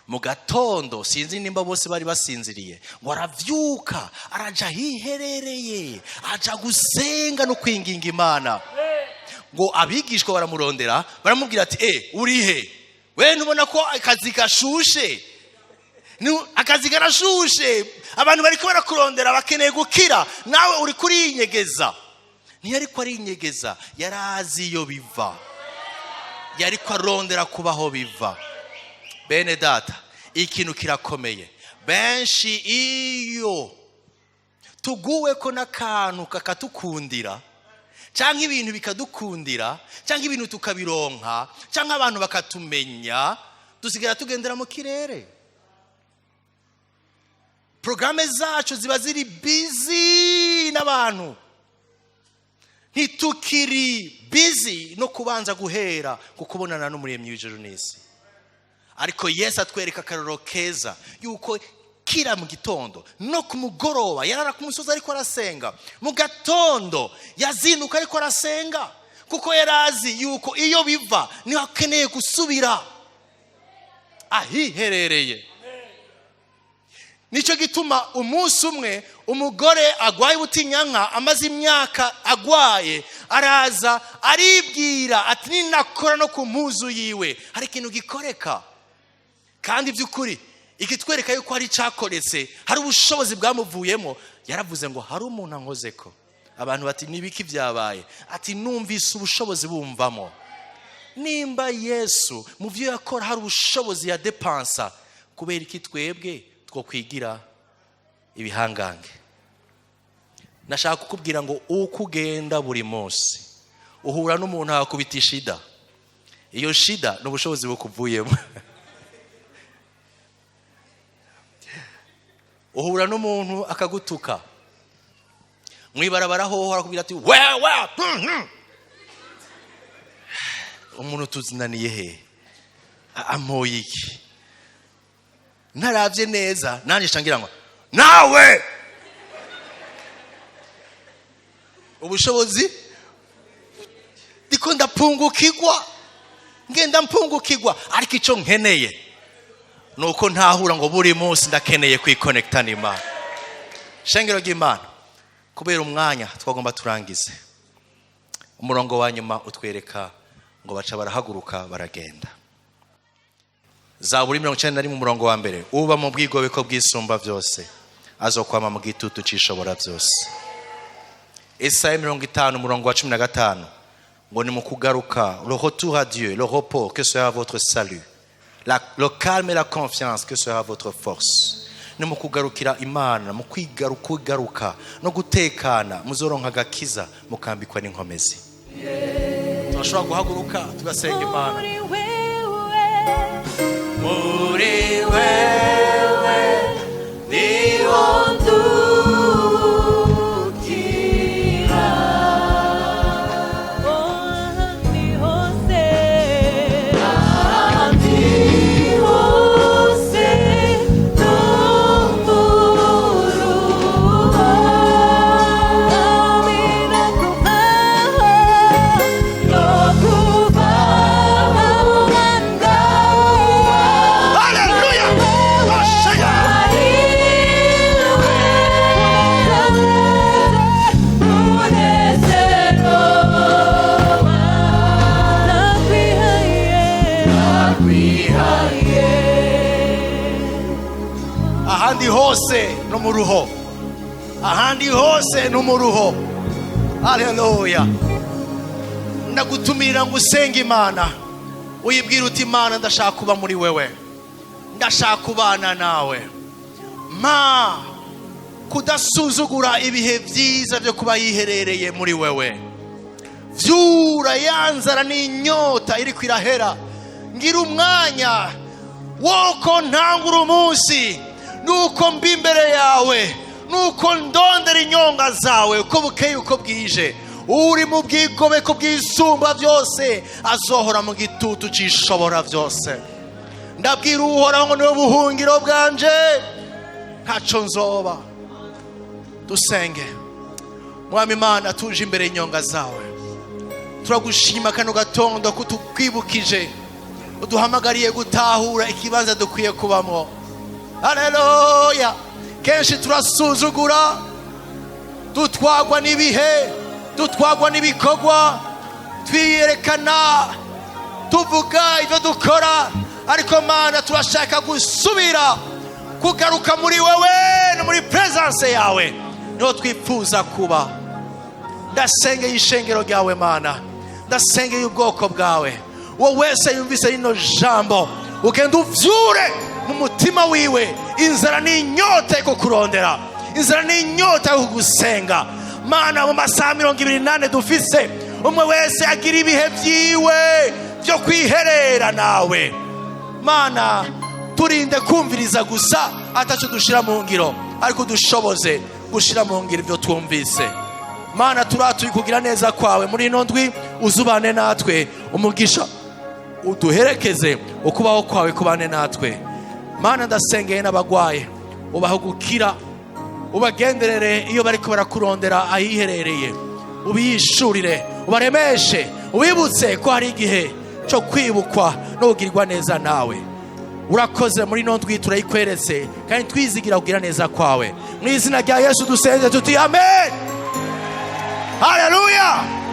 Mu gatondo sinzi nimba bose bari basinziriye, ngo aravyuka araja hiherereye, aja gusenga no kwinginga Imana. Ngo abigishwa baramurondera baramubwira ati urihe? We ntubona ko akazi gashushe? Akazi karashushe, abantu bariko barakurondera bakeneye gukira, nawe uri kurinyegeza. Ntiyariko arinyegeza, yarazi iyo biva, yariko arondera kubaho biva. Bene data, ikintu kirakomeye. Benshi iyo tuguwe ko n'akantu kakatukundira, cyangwa ibintu bikadukundira, cyangwa ibintu tukabironka, cyangwa abantu bakatumenya, dusigara tugendera mu kirere. Programme zacu ziba ziri busy n'abantu, ntitukiri busy no kubanza guhera ku kubonana n'umuremyi w'ijuru n'isi. Ariko Yesu atwereka akarorero keza yuko kira mu gitondo no ku mugoroba yarara ku musozi ariko arasenga, mu gatondo yazinduka ariko arasenga, kuko yarazi yuko iyo biva niho akeneye gusubira. Ahiherereye. Nicyo gituma umunsi umwe umugore agwaye ubutinyanka, amaze imyaka agwaye, araza aribwira ati: "Ninakora no ku mpuzu yiwe, hari ikintu gikoreka." Kandi by'ukuri ikitwereka yuko hari icyakoretse, hari ubushobozi bwamuvuyemo. Yaravuze ngo: "Hari umuntu ankoze ko." Abantu bati: "Nibiki byabaye?" Ati: "Numvise ubushobozi bumvamo." Nimba Yesu mu byo yakora hari ubushobozi ya depansa, kubera iki twebwe two kwigira ibihangange? Nashaka kukubwira ngo uko ugenda buri munsi uhura n'umuntu akakubita ishida, iyo shida ni ubushobozi bukuvuyemo. Uhura n'umuntu akagutuka mwibarabara, hoho arakubwira ati: "Wewe umuntu tuzinaniye he? Ampoye iki?" Ntarabye neza nanjye ngira ngo nawe ubushobozi ndiko ndapungukirwa, ngenda mpungukirwa. Ariko icyo nkeneye ni uko ntahura ngo buri munsi ndakeneye kwikonekita n'Imana. Shengero ry'Imana, kubera umwanya twagomba turangize. Umurongo wa nyuma utwereka ngo baca barahaguruka baragenda. Zaburi 91, umurongo wa 1: "Uba mu bwigobeko bw'Isumba byose azokwama mu gitutu c'Ishobora byose." Esaya 50, umurongo wa 15, ngo ni mu kugaruka: "Le retour à Dieu, le repos, que sera votre salut, le calme et la confiance, que sera votre force." Ni mu kugarukira Imana, mu kwigaruka no gutekana, muzoronka agakiza, mukambikwa n'inkomezi. Turashobora guhaguruka tugasenga Imana. Muri wewe niho ndukira, ahandi hose, ahandi hose ntumburuha, no kuvaho, no kuvaho. Haleluya! Ahandi hose no mu ruho, ahandi hose no mu ruho. Haleluya! Ndagutumirira ngo usenge Imana, uyibwire uti: "Imana, ndashaka kuba muri wewe, ndashaka kubana nawe." Ma kudasuzugura ibihe byiza byo kuba yiherereye muri wewe. Vyura ya nzara n'inyota iri kwirahera. Ngira umwanya woko ntangura umunsi nuko mbi imbere yawe, nuko ndondera inyonga zawe uko bukeye uko bwije. Uri mu bwigobeko bw'Isumba byose azohora mu gitutu c'Ishobora byose. Ndabwira Uhoraho ngo: "Niwe buhungiro bwanje, ntaco nzoba." Dusenge. Mwami Imana, tuje imbere y'inyonga zawe. Turagushima kano gatondo ko tukwibukije, uduhamagariye gutahura ikibanza dukwiye kubamo. Haleluya! Kenshi turasuzugura, dutwagwa n'ibihe, dutwagwa n'ibikorwa, twiyerekana, tuvuga ibyo dukora. Ariko Mana, turashaka gusubira kugaruka muri wewe no muri presence yawe, niho twifuza kuba. Ndasengeye ishengero ryawe Mana, ndasengeye ubwoko bwawe. Uwo wese yumvise rino jambo, ugenda uvyure mu mutima wiwe inzara n'inyota yo kukurondera, inzara n'inyota yo kugusenga. Mana, mu masaha 24 dufise, umwe wese agira ibihe vyiwe byo kwiherera nawe. Mana, turinde kumviriza gusa ataco dushira mu ngiro, ariko dushoboze gushira mu ngiro ibyo twumvise. Mana, turatuye kugira neza kwawe muri ino ndwi. Uzubane natwe, umugisha uduherekeze, ukubaho kwawe kubane natwe. Mana, ndasengeye n'abagwaye, ubahe gukira, ubagenderere iyo bariko barakurondera ahiherereye, ubiyishurire, ubaremeshe, ubibutse ko hari igihe cyo kwibukwa no kugirirwa neza nawe. Urakoze. Muri ino ndwi turayikweretse kandi twizigira kugira neza kwawe. Mu izina rya Yesu dusenze tuti amen. Haleluya.